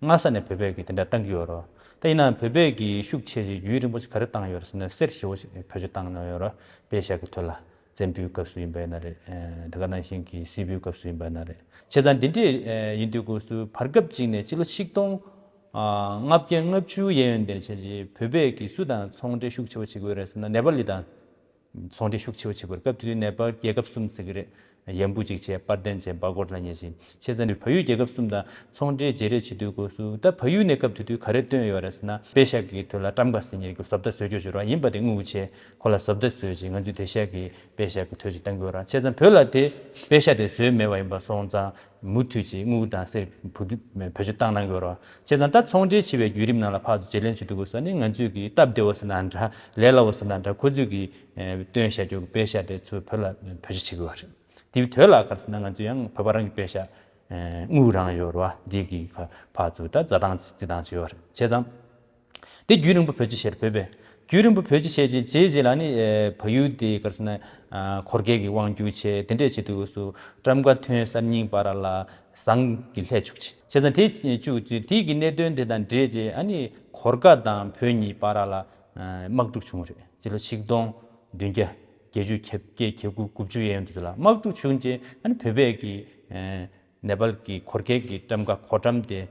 སྔ་ས་ནས་བོད་པས་ཀྱི་དེ་འདྲ་བཏང་གི་ཡོད་རོ། ད་ཡིན་ནའང་བོད་པས་ཀྱི་ཤུགས་ཆེ་ཞིང་ཡུན་རིང་པོ་ཞིག་ག་རེ་བཏང་ཡོད་རེད་ཟེར་ན། གསེར་ཞེ་པོ་ཞིག་བེད་སྤྱོད་བཏང་གནང་ཡོད་རོ། པེ་ཤག་གི་དོན་ལ། བཙན་པོའི་སྐབས་སུ་ཡིན་པ་ཡིན་ན་རེད། ཨ་དེ་ག་ནང་བཞིན་གྱི་སྲིད་པའི་སྐབས་སུ་ཡིན་པ་ཡིན་ན་རེད། བྱས་ཙང་འདི་འདྲས་ཨ་ཡིན་དུས་སྐབས་སུ་བར་སྐབས་གཅིག་ནས་སྤྱི་ལོ་ཆིག་སྟོང་ཨ་ལྔ་བརྒྱ་ལྔ་བཅུ་ཡན་ཡོལ་འདིར་བྱས་རྗེས་བོད་པས་ཀྱི་སུ་དང་ཚོང་འབྲེལ་ཤུགས་ཆེ་བོ་བྱེད་ཀྱི་ཡོད་རེད་ཟེར་ན་ནེ་པ་ལི་དང་། ཚོང་འབྲེལ་ཤུགས་ཆེ་བོ་བྱེད་དགོས་རེད། སྐབས་དེ་དུས་ནེ་པ་ལ་རྒྱལ་ཁབ་གསུམ་ཟེར་གྱི་རེད། ཡམ་བུ་གཅིག་བྱས། པར་ཏན་བྱས། སྦག་སྒོར་ལ་ཉེ་ཞིང་། བྱས་ཙང་དུས་བལ་ཡུལ་རྒྱལ་ཁབ་གསུམ་དང་ཚོང་འབྲེལ་བརྗེ་རེས་བྱེད་དུས་སྐབས་སུ་ད་བལ་ཡུལ་ནས་སྐབས་དེ་དུས་ག་རེ་བཏོན་ཡོད་རེད་ཟེར་ན་པེ་ཤ་གི་དོན་ལ་ཊམ་ཀ་ཟེར་མཁན་གྱི་བཟོ་ལྟ་བཟོ་རྒྱུ་བྱོས་ར། ཡིན་པ་དེ་དངུལ་བྱས་ཁོ་ལ་བཟོ་ལྟ་བཟོས་བྱས་ང་ཚོས་བེ་ཤ་གི་པེ་ཤ་གི་དོད་ཅིག་བཏང་གི་ཡོད་ར། བྱས་ཙང་བོད་ལ་དེ་པེ་ཤ་དེ་བཟོས་མེད་པ་ཡིན་པ་སོང་ཙང་མུ་མཐུད་ཅིག་དངུལ་དང་གསེར་བུ་བེད་སྤྱོད་བཏང་གནང་གི་ཡོད་ར། བྱས་ཙང་ད་ཚོང་འབྲེལ་བྱེད་པའི་བརྒྱུད་རིམ་ནང་ལ་ཕར་ཚུར་བརྗེ་ལེན་བྱེད་དུས་སྐབས་སུ་ནི་ང་ཚོས་ཀྱི་སྟབས་བདེ་བོ་ཟེར་ན་འདྲ་ལས་སླ་བོ་ཟེར་ན་འདྲ་ཁོ་ཚོས་ཀྱི་ཨེ་བཏོན་བཞག་རྒྱུ་པེ་ཤ་དེ་ཚུར་བོད་ལ་བེད་སྤྱོད་བྱེད་དགོས་པ་རེད། དེའི་དོད་ལ་ག་རེ་ཟེར་ན་ང་ཚོས་ཡང་བོད་པ་རང་གི་པེ་ཤ་ཨེ་དངུལ་རང་ཡོད་རེད་བ། འདི་གི་ཁ་ཕར་ཚུར་ད་འཛའ་ཐང་རྩི་སྟངས་བྱས་ཡོད་རེད། བྱས་ཙང་དེ་རྒྱུན་རིང་པོ་བེད་སྤྱོད་བྱས་རེད། བོད་པས་རྒྱུན་རིང་པོ་བེད་སྤྱོད་བྱས་རྗེས་རྗེས་རྗེས་ལ་ནི་ཨེ་བལ་ཡུལ་དེ་ག་རེ་ཟེར་ན་ཨ་གོར་ཁའི་གི་དབང་སྒྱུར་བྱས། དེ་འདྲས་བྱེད་དུས་སུ་ཊམ་ཀ་ཐོན་གསར་རྙིང་བར་ལ་ཟངས་ཀྱི་ལྷད་བཅུག་བྱས། བྱས་ཙང་དེ་བཅུག་དུས་དེ་གི་གནད་དོན་དེ་དང་འབྲེལ་རྗེས་ཨ་ནི་གོར་ཁ་དང་བོད་གཉིས་བར་ལ་ཨ་དམག་འཁྲུག་བྱུང་བ་རེད། སྤྱི་ལོ་ཆིག་སྟོང་བདུན་བརྒྱ་བརྒྱད་ཅུ་གྱ་བརྒྱད་གྱ་དགུ་དགུ་བཅུ་ཡན་དུ་ལ་དམག་འཁྲུག་བྱུང་རྗེས་ཨ་ནི་བོད་པས་ཀྱི་ཨ་ནེ་པཱལ་གྱི་གོར་ཁའི་གི་ཊམ་ཀ་གོ་ཊམ་དེ་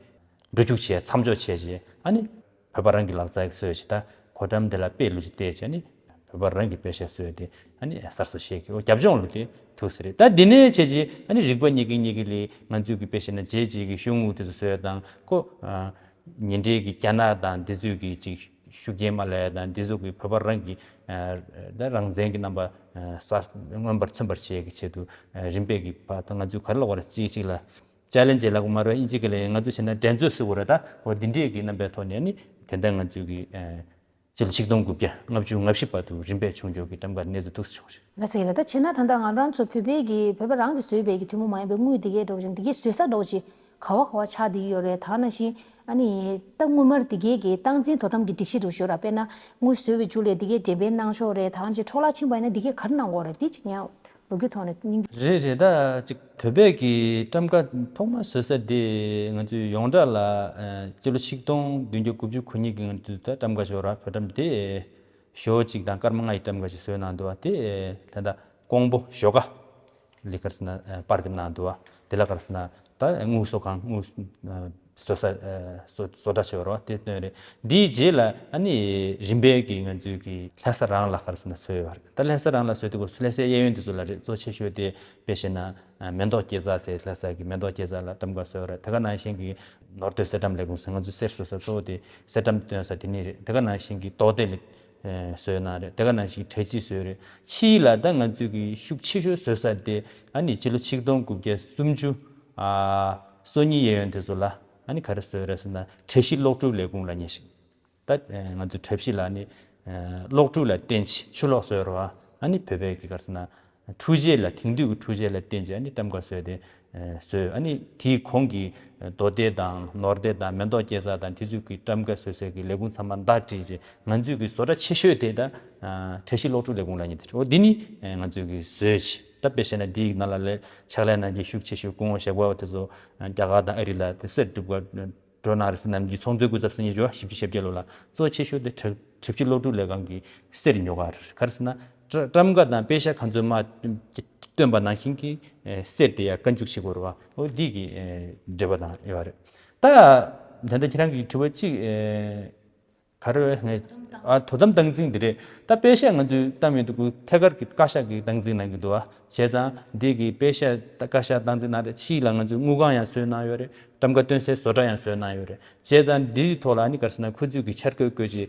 འགྲོ་རྒྱུག་བྱས་མཚམས་འཇོག་བྱས་རྗེས་ཨ་ནི་བོད་པ་རང་གི་ལག་རྩལ་བཟོས་བྱས་ད་གོ་ཊམ་དེ་ལ་དཔེ་ལུགས་ཅིག་བལྟས་བྱས་ཨ་ནི་བོད་པ་རང་གི་པེ་ཤ་བཟོས་ཏེ་ཨ་ནི་གསར་བཟོ་བྱས་ཀྱི་རྒྱབ་ལྗོངས་ལུགས་དེ་ཐུག་ས་རེད། ད་འདི་ནས་བྱས་རྗེས་ཨ་ནི་རིག་པ་གཉིས་ཀྱི་གཉིས་ཀྱི་ལས་ང་ཚོའི་གི་པེ་ཤ་ན་རྗེས་རྗེས་ཀྱི་ཤོག་ངོས་དེ་ཚོ་བཟོས་དང་ཁོ། ཉེ་འབྲེལ་གྱི་རྒྱ་ནག་དང་འདི་ཚོས་ཀྱི་ཅིག་ཤུགས་རྐྱེན་མ་ལས་དང་འདི་ཚོ་གི་བོད་པ་རང་གི་ད་རང་བཙན་གྱི་རྣམ་པ་གསར་མངོན་པར་མཚོན་པར་བྱེད་ཀྱི་ཆེད་དུ་རིམ་པས་ཀྱི་བར་དུ་ང་ཚོས་ག་རེ་ལབ་དགོས་རེད། གཅིག་གཅིག་ལ་ཅ་ལན་ཇི་ལབ་དགོས་མ་རེད། ཨིན་ཇི་སྐད་ལ་ང་ཚོས་བྱས་ན་འགྲན་རྩོད་ཟེར་དགོས་རེད། ད་འོ་འདི་འདྲས་ཀྱི་རྣམ་པའི་ཐོག་ནས་ནི་དེ་འདྲ་ང་ཚོས་ཀྱི་སྤྱི་ལོ་ཆིག་སྟོང་དགུ་བརྒྱ་ལྔ་བཅུ་ང་བཞི་བར་དུ་རིམ་པས་བྱུང་ཡོད་ཀྱི་ཊམ་ཀ་གནས་ཚུལ་ཐུགས་སུ་བྱུང་བ་རེད། ལགས་སོ། ཡིན་ལ་ད་བྱས་ན་ད་ལྟ་ང་རང་ཚོ་བོད་པའི་གི་བོད་པ་རང་གིས་བཟོས་པའི་གི་ཐུན་མོང་མ་ཡིན་པའི་དངུལ་འདི་གའི་འདྲ་བོ་ཅིག་འདི་གའི་བཟོ་ས་འདྲ་བོ་ཅིག་ག་བ་ག་བ་ཆགས་བསྡད་ཀྱི་ཡོད་རེད། ད་ནང་བཞིན་ཨ་ནི་ད་སྔོན་མར་འདི་གའི་གི་སྟངས་འཛིན་དོ་དམ་གྱི་སྒྲིག་གཞི་འདྲ་བོ་ཞིག་ཡོད་ར། དཔེར་ན་དངུལ་བཟོས་པའི་མཇུག་ལ་འདི་གའི་འགྲེམས་སྤེལ་གནང་ཕྱོགས་རེད། ད་ནང་བཞིན་འཕྲོ་བརླག་ཕྱིན་པ་ཡིན་ན་འདི་གའི་ག་རེ་གནང་དགོས་རེད། འདི་ཅིག་ཡང་ལོ་རྒྱུས་ཐོག་ནས་སྙིང་རེད་རེད། ད་ཅིག་བོད་པའི་གི་ཊམ་ཀ་ཐོག་མ་བཟོ་ས་དེ་ང་ཚོས་ཡོངས་གྲགས་ལ་ཨ་སྤྱི་ལོ་ཆིག་སྟོང་བདུན་བརྒྱ་དགུ་བཅུ་གོ་གཉིས་ཀྱི་ང་ཚོས་ད་ཊམ་ཀ་ཞོ་ར་བོད་ཊམ་དེ་ཞོ་གཅིག་དང་སྐར་མ་ལྔ་ཡི་ཊམ་ཀ་ཞིག་བཟོས་གནང་འདུག་བ། དེ་ད་ལྟ་ཀོང་པོ་ཞོ་ཀ་ལི་ག་རེ་ཟེར་ན་པར་འདེབས་གནང་འདུག་བ། དེ་ལ་ག་རེ་ཟེར་ན་ད་དངུལ་གསོག་ཁང་དངུལ་བཟོ་ས་བཟོ་བཟོ་གྲྭ་ཞིག་ཡོད་རེད་བ། དེ་བཏོན་རེད། འདིའི་རྗེས་ལ་ཨ་ནི་རིམ་པས་ཀྱིས་ང་ཚོའི་གི་ལྷ་ས་རང་ལ་ག་རེ་ཟེར་ན་བཟོས་ཡོད་རེད། ད་ལྷ་ས་རང་ལ་བཟོས་དུས་སྐབས་སུ་ལྷ་སའི་གཡས་གཡོན་དེ་ཚོ་ལ་རེད། གཙོ་ཆེ་ཤོས་དེ་དཔེ་བཤད་ན་མེ་ཏོག་སྐྱེས་རྩ་ཟེར་ལྷ་ས་གི་མེ་ཏོག་སྐྱེས་རྩ་ལ་ཊམ་ཀ་བཟོས་ཡོད་རེད། དེ་ག་ནང་བཞིན་གྱི་ནོར་སྡོད་གསེར་ཊམ་ལས་ཁུངས་ཟེར་ང་ཚོའི་གསེར་བཟོ་ས་གཙོ་བོ་དེ་གསེར་ཊམ་བཏོན་ས་དེ་ནི་རེད། དེ་ག་ནང་བཞིན་གྱི་རྡོ་སྡེ་ལས་བཟོས་གནང་རེད། དེ་ག་ནང་བཞིན་གྲ་སྒྲིག་བཟོས་རེད། ཕྱིས་ལ་ད་ང་ཚོས་ཀྱི་ཤུགས་ཆེ་ཤོས་བཟོས་ས་དེ་ཨ་ནི་སྤྱི་ལོ་ཆིག་སྟོང་དགུ་བརྒྱ་སུམ་ཅུ་ཨ་སོ་གཉིས་གཡས་གཡོན་དེ་ཚོ་ལ་ཨ་ནི་ག་རེ་བཟོས་རེད་ཟེར་ན་གྲ་སྒྲིག་གློག་འཕྲུལ་ལས་ཁུངས་ལ་ཉེ་ཞིང་ད་ང་ཚོའི་གྲ་སྒྲིག་ལ་ཨ་ནི་གློག་འཕྲུལ་ལ་བརྟེན་ཆེད་ཆུ་གློག་བཟོས་རེད་བ། ཨ་ནི་བོད་པའི་གི་ག་རེ་ཟེར་ན་འཕྲུལ་ཆས་ལ་དེང་དུས་ཀྱི་འཕྲུལ་ཆས་ལ་བརྟེན་ཆེད་ཨ་ནི་ཊམ་ཀ་བཟོས་ཏེ། བཟོས། ཨ་ནི་དེའི་གོང་གི་རྡོ་སྡེ་དང་ནོར་སྡེ་དང་མེ་ཏོག་སྐྱེས་རྩ་དང་དེ་ཚོའི་གི་ཊམ་ཀ་བཟོ་སའི་གི་ལས་ཁུངས་ཚང་མ་བརྡ་སྤྲད་རྗེས་ང་ཚོའི་གི་བཟོ་གྲྭ་ཆེ་ཤོས་དེ་ད་གྲ་སྒྲིག་གློག་འཕྲུལ་ལས་ཁུངས་ལབ་མཁན་དེ་རེད། འོ་འདི་ནི་ང་ཚོའི་གི་བཟོས་བྱས། ད་དཔེ་བཤད་ན་འདིའི་ནང་ལ་ལས་ཕྱག་ལས་གནང་མཁན་ཤུགས་ཆེ་ཤོས་སྐུ་ངོ་ཞབས་དཀར་པོ་དེ་ཚོ་རྒྱ་གར་དང་ཨ་རི་ལ་དེ་གསེར་སྒྲུབ་གར་འགྲོ་གནང་རེད་ཟེར། ནམ་རྒྱུན་ཚོགས་འདུའི་སྐུ་ཚབ་ཟེར་མཁན་ཡོད། བཞི་བཅུ་ཞེ་བརྒྱད་ལོ་ལ་གཙོ་ཆེ་ཤོས་དེ་གྲ་གྲ་སྒྲིག་གློག་འཕྲུལ་ལས་ཁང་གི་གསེར་ཉོ་ག་རེད། ག་རེ་ཟེར་ན་ཊ་ཊམ་ཀ་དང་པེ་ཤ་ག་ཚོད་མ་བཏོན་པ་ནང་བཞིན་གྱི་གསེར་དེ་ཡང་བཀའ་འཇུག་བྱེད་དགོས་རེད་བ། འོ་འདི་གི་འབྲེལ་བ་དང་ཡོད་རེད། ད་ད་ལྟ་ཁྱེད་རང་གི་དྲི་བ་གཅིག་ག་རེ་རེད། ངས་ཨ་དོ་དམ་སྟངས་འཛིན་འདི་རེད། ད་པེ་ཤ་ང་ཚོས་བཏང་ཡོང་དུས་ཐད་ཀར་གྱི་བཀའ་ཤག་གིས་སྟངས་འཛིན་གནང་གི་འདུག་བ། བྱས་ཙང་འདི་གི་པེ་ཤ་བཀའ་ཤག་སྟངས་འཛིན་གནང་རེད། ཕྱིས་ལ་ང་ཚོས་དངུལ་ཁང་ཡང་བཟོས་གནང་ཡོད་རེད། ཊམ་ཀ་བཏོན་སའི་བཟོ་གྲྭ་ཡང་བཟོས་གནང་ཡོད་རེད། བྱས་ཙང་འདིའི་ཐོག་ལ་ཨ་ནི་ག་རེ་ཟེར་ན་ཁོ་ཚོས་ཀྱི་འཆར་འགོད་བཀོད་ཀྱི་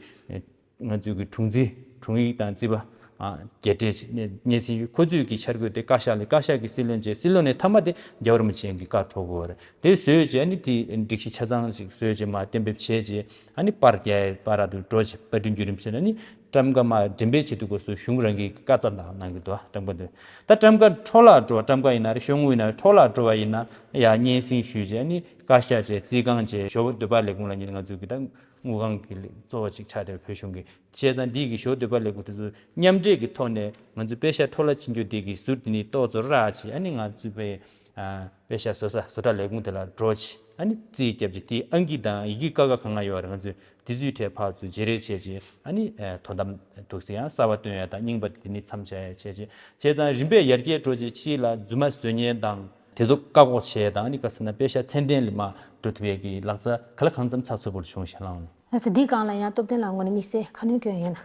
ང་ཚོས་ཀྱི་དྲུང་འཛིན་དྲུང་ཡིག་དང་རྩིས་པ་ཨ་རྒྱས་སྤྲས་སྙན་སེང་ཡོད། ཁོ་ཚོས་ཀྱི་འཆར་འགོད་དེ་བཀའ་ཤག་ལ། བཀའ་ཤག་གིས་སྲིད་བློན་བྱས། སྲིད་བློན་ནས་མཐའ་མ་དེ་རྒྱལ་བ་རིན་པོ་ཆེ་གི་བཀའ་འཁྲོལ་དགོས་རེད། དེ་བཟོས་རྗེས་ཨ་ནི་དེ་སྒྲིག་གཞི་ཆ་ཚང་ཞིག་བཟོས་རྗེས་མར་གཏན་འབེབས་བྱས་རྗེས་ཨ་ནི་པར་རྒྱག་པར་དུ་འགྲོ་རྗེས་པར་སྐྲུན་བརྒྱུད་རིམ་བྱས་ན་ནི་ཊམ་ཀ་མར་འགྲེམས་སྤེལ་བྱེད་དུས་སྐབས་སུ་གཞུང་རང་གིས་བཀའ་རྩ་དང་གནང་གི་འདུག་ཊམ་ཀ་འདི་ད་ཊམ་ཀ་འཕྲོ་བརླག་འགྲོ་བ། ཊམ་ཀ་ཡིན་ན་རེད། ཤོག་ངོས་ཡིན་ན་རེད། འཕྲོ་བརླག་འགྲོ་བ་ཡིན་ན་ཡང་སྙན་སེང་ཞུས་རྗེས་ཨ་ནི་བཀའ་ཤག་བྱས། རྩིས་ཁང་བྱས། ཞོ་སྡོད་པ་ལས་ཁུངས་ལ་ཉིན་ང་ཚོས་ཀྱི་ད་དངུལ་ཁང་གི་གཙོ་བོ་ཅིག་ཆགས་བསྡད་པའི་བོད་གཞུང་གི། བྱས་ཙང་འདི་གི་ཞོ་སྡོད་པ་ལས་ཁུངས་དེ་ཚོ་མཉམ་འབྲེལ་གྱི་ཐོག་ནས་ང་ཚོའི་པེ་ཤ་འཕྲོ་བརླག་ཕྱིན་རྒྱུ་དེ་གི་ཟུར་དེ་ནི་ཏོག་ཙམ་རག་བྱས། ཨ་ནི་ང་ཚོའི་པའི་ ཨ་དཔེ་ཤག་བཟོ་ས་བཟོ་གྲྭ་ལས་ཁུངས་དེ་ལ་འགྲོ་བྱས། ཨ་ནི་རྩིས་བརྒྱབ་བྱས། དེའི་ཨང་ཀི་དང་ཡི་གེ་ཀ་ཁ་གང་ག་ཡོད་རེད། ང་ཚོས་དེ་ཚོའི་གྲས་ཕར་ཚུར་བརྗེ་རེས་བྱས་བྱས། ཨ་ནི་ཨ་དོ་དམ་འདུག་སེ་ཡང་གསར་པ་བཏོན་ཡ་དང་རྙིང་པ་དེ་ནི་མཚམས་བཞག་ཡ་བྱས་བྱས། བྱས་ཙང་རིམ་པས་ཡར་རྒྱས་འགྲོ་བྱས། ཕྱིས་ལ་རྫུན་མ་བཟོ་མཁན་དང་དེ་ཚོ་བཀག་འགོག་བྱས་དང་། ཨ་ནི་ག་ཟེར་ན་དཔེ་ཤག་ཚད་ལྡན་ལ་མར་འགྲོ་ཐུབ་ཡས་ཀྱི་ལག་རྩལ་གང་ལ་གང་འཚམ་ཚགས་ཚུད་པོ་ལ་བྱུང་ཞེས་ལབ་ཡོང་ལ། ལགས་སོ། འདིའི་སྒང་ལ་ཡང་སྟོབས་ལྡན་ལགས་ངོས་ནས་དམིགས་བསལ་ཁ་སྣོན་སྐྱོན་ཡོད་ན།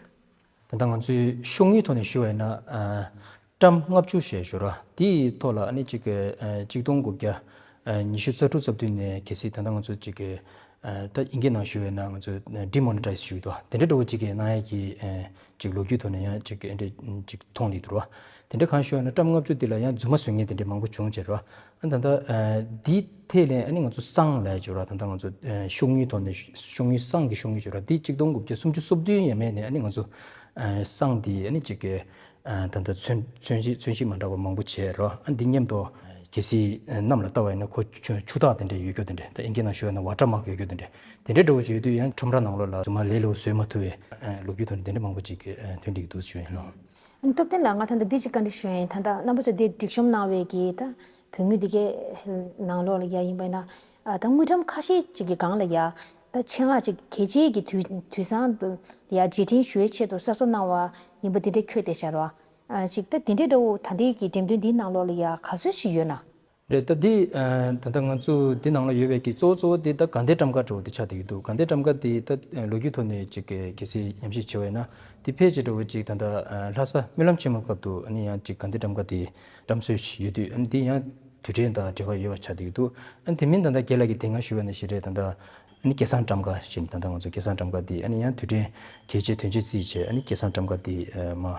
ད་ལྟ་ང་ཚོའི་ཤོག་དངུལ་ཐོག་ནས་ཞུ་བ་ཡིན་ན། ཨ་ཀྲམ་ལྔ་བཅུ་ཞེས་ཞུ་ར། དེའི་ཐོག་ལ་ཨ་ནི་གཅིག་གི་ཨ་གཅིག་སྟོང་དགུ་བརྒྱ་ཨ་ཉི་ཤུ་རྩ་དྲུག་རྩ་བདུན་ནས་གལ་སྲིད་ད་ལྟ་ང་ཚོ་གཅིག་གི་ཨ་ད་ཨིན་སྐད་ནང་ཞུ་བ་ཡིན་ན་ང་ཚོ་ཌི་མོ་ནི་ཊའི་ཛི་ཞུ་གི་འདུག་དེ་འདྲ་འདྲ་བོ་གཅིག་གི་གནང་ཡས་ཀྱི་ཨ་གཅིག་ལོ་རྒྱུས་ཐོག་ནས་ཡང་གཅིག་གི་ཨ་འདྲ་གཅིག་མཐོང་ལི་འདུག་ར། དེ་འདྲ་གང་ཞུ་བ་ཡིན་ན་ཀྲམ་ལྔ་བཅུ་འདི་ལ་ཡང་རྫུན་མ་བཟོ་མཁན་དེ་འདྲ་མང་པོ་བྱུང་བྱས་ར། ཨ་ད་ལྟ་ཨ་འདི་ཐད་ལ་ཨ་ནི་ང་ཚོ་སྲང་ལབ་ཡས་ཅིག་ཡོད་ར། ད་ལྟ་ང་ཚོ་ཨ་ཤོག་དངུལ་ཐོག་ནས་ཤོག་དངུལ་སྲང་གི་ཤོག་དངུལ་ཅིག་ཡོད་ར། འདི་གཅིག་སྟོང་དགུ་བརྒྱ་སུམ་ཅུ་སོ་བདུན་ཡས་མས་ནས་ཨ་ནི་ང་ཚོ་ཨ་སྲང་འདི་ཨ་ནི་གཅིག་གི་ཨ་ད་ལྟ་ཚོན་ཚོན་གཞི་ཚོན་གཞི་མ་འདྲ་བ་མང་པོ་བྱས་ར། ཨ་འདི་མཉམ་དུ་གལ་སྲིད་གནམ་ལ་ལྟ་བ་ཡིན་ན་ཁོ་ཆུ་ཆུ་རྟགས་དེ་འདྲ་ཡོད་རྒྱུ་དེ་འདྲ། ད་ཨིན་སྐད་ནང་ཞུ་བ་ཡིན་ན་ཝ་ཊར་མཱག་ཡོད་རྒྱུ་དེ་འདྲ། དེ་འདྲ་འདྲ་བོ་ཅིག་ཡོད་དུས་ཡང་ཁྲོམ་ར་ནང་ལོགས་ལ་རྫུན་མ་ལས་སླ་བོ་བཟོས་མ་ཐུབ་པའི་ལོ་རྒྱུས་ཐོག་ནས་དེ་འདྲ་མང་པོ་ཅིག་ཐོན་འགྲིག་འདུག་ཞུ་ཡིན་ལགས། སྟོབས་ལྡན་ལགས། ང་ད་ལྟ་འདི་ཅིག་བཀའ་འདྲི་ཞུ་ཡིན། ད་ལྟ་རྣམ་པ་ཚོས་འདི་སྒྲིག་གཤོམ་གནང་བའི་གི་ད་བོད་དངུལ་འདི་གའི་ནང་ལོགས་ལ་ཡ་ཡིན་པ་ཡིན་ན། ད་དངུལ་ཀྲམ་ཁ་ཤས་ཅིག་གི་སྒང་ལ་ཡ་ད་ཆེད་མངགས་ཅིག་གལ་ཆེའི་གི་དུས་དུས་སང་ལ་ཡ་རྗེས་དྲན་ཞུ་བའི་ཆེད་དུ་གསར་བཟོ་གནང་བ་ཡིན་པ་འདི་འདྲ་འཁོད་བསྡད་ཤག་ར། ཅིག་ད་འདི་འདྲ་འདྲ་བོ་ད་ལྟའི་གི་འགྲེམས་སྟོན་འདིའི་ནང་ལོགས་ལ་ཡ་ག་ཚོད་ཞིག་ཡོད་ན། རེད། ད་འདི་ཨ་ད་ལྟ་ང་ཚོ་འདི་ནང་ལ་ཡོད་པའི་གི་གཙོ་བོ་གཙོ་བོ་དེ་ད་དགའ་ལྡན་ཊམ་ཀ་འདྲ་བོ་དེ་ཆགས་བསྡད་ཀྱི་འདུག་དགའ་ལྡན་ཊམ་ཀ་དེ་ད་ལོ་རྒྱུས་ཐོག་ནས་ཅིག་གལ་སྲིད་ཉམས་ཞིབ་བྱས་པ་ཡིན་ན། དེ་ཕལ་ཆེར་འདྲ་བོ་ཅིག་ད་ལྟ་ཨ་ལྷ་ས་སྨོན་ལམ་ཆེན་མོའི་སྐབས་དུ་ཨ་ནི་ཡང་ཅིག་དགའ་ལྡན་ཊམ་ཀ་དེ་བཀྲམ་སྲོལ་ཞིག་ཡོད་དུས། ཨ་ནི་དེ་ཡང་དུས་དྲན་དང་འབྲེལ་བ་ཡོད་པ་ཆགས་བསྡད་ཀྱི་འདུག་ཨ་ནི་དེ་མིན་ད་ལྟ་རྒན་ལགས་ཀྱིས་དེ་སྔ་ཞུས་པ་ནང་བཞིན་རེད། ད་ལྟ་ཨ་ནི་སྐལ་བཟང་ཊམ་ཀ་ཞེས་ནས། ད་ལྟ་ང་ཚོ་སྐལ་བཟང་ཊམ་ཀ་དེ་ཨ་ནི་ཡང་དུས་དྲན་གལ་ཆེ་དོན་ཆེ་བརྩིས་བྱས། ཨ་ནི་སྐལ་བཟང་ཊམ་ཀ་དེ་ཨ་མ་ཨ་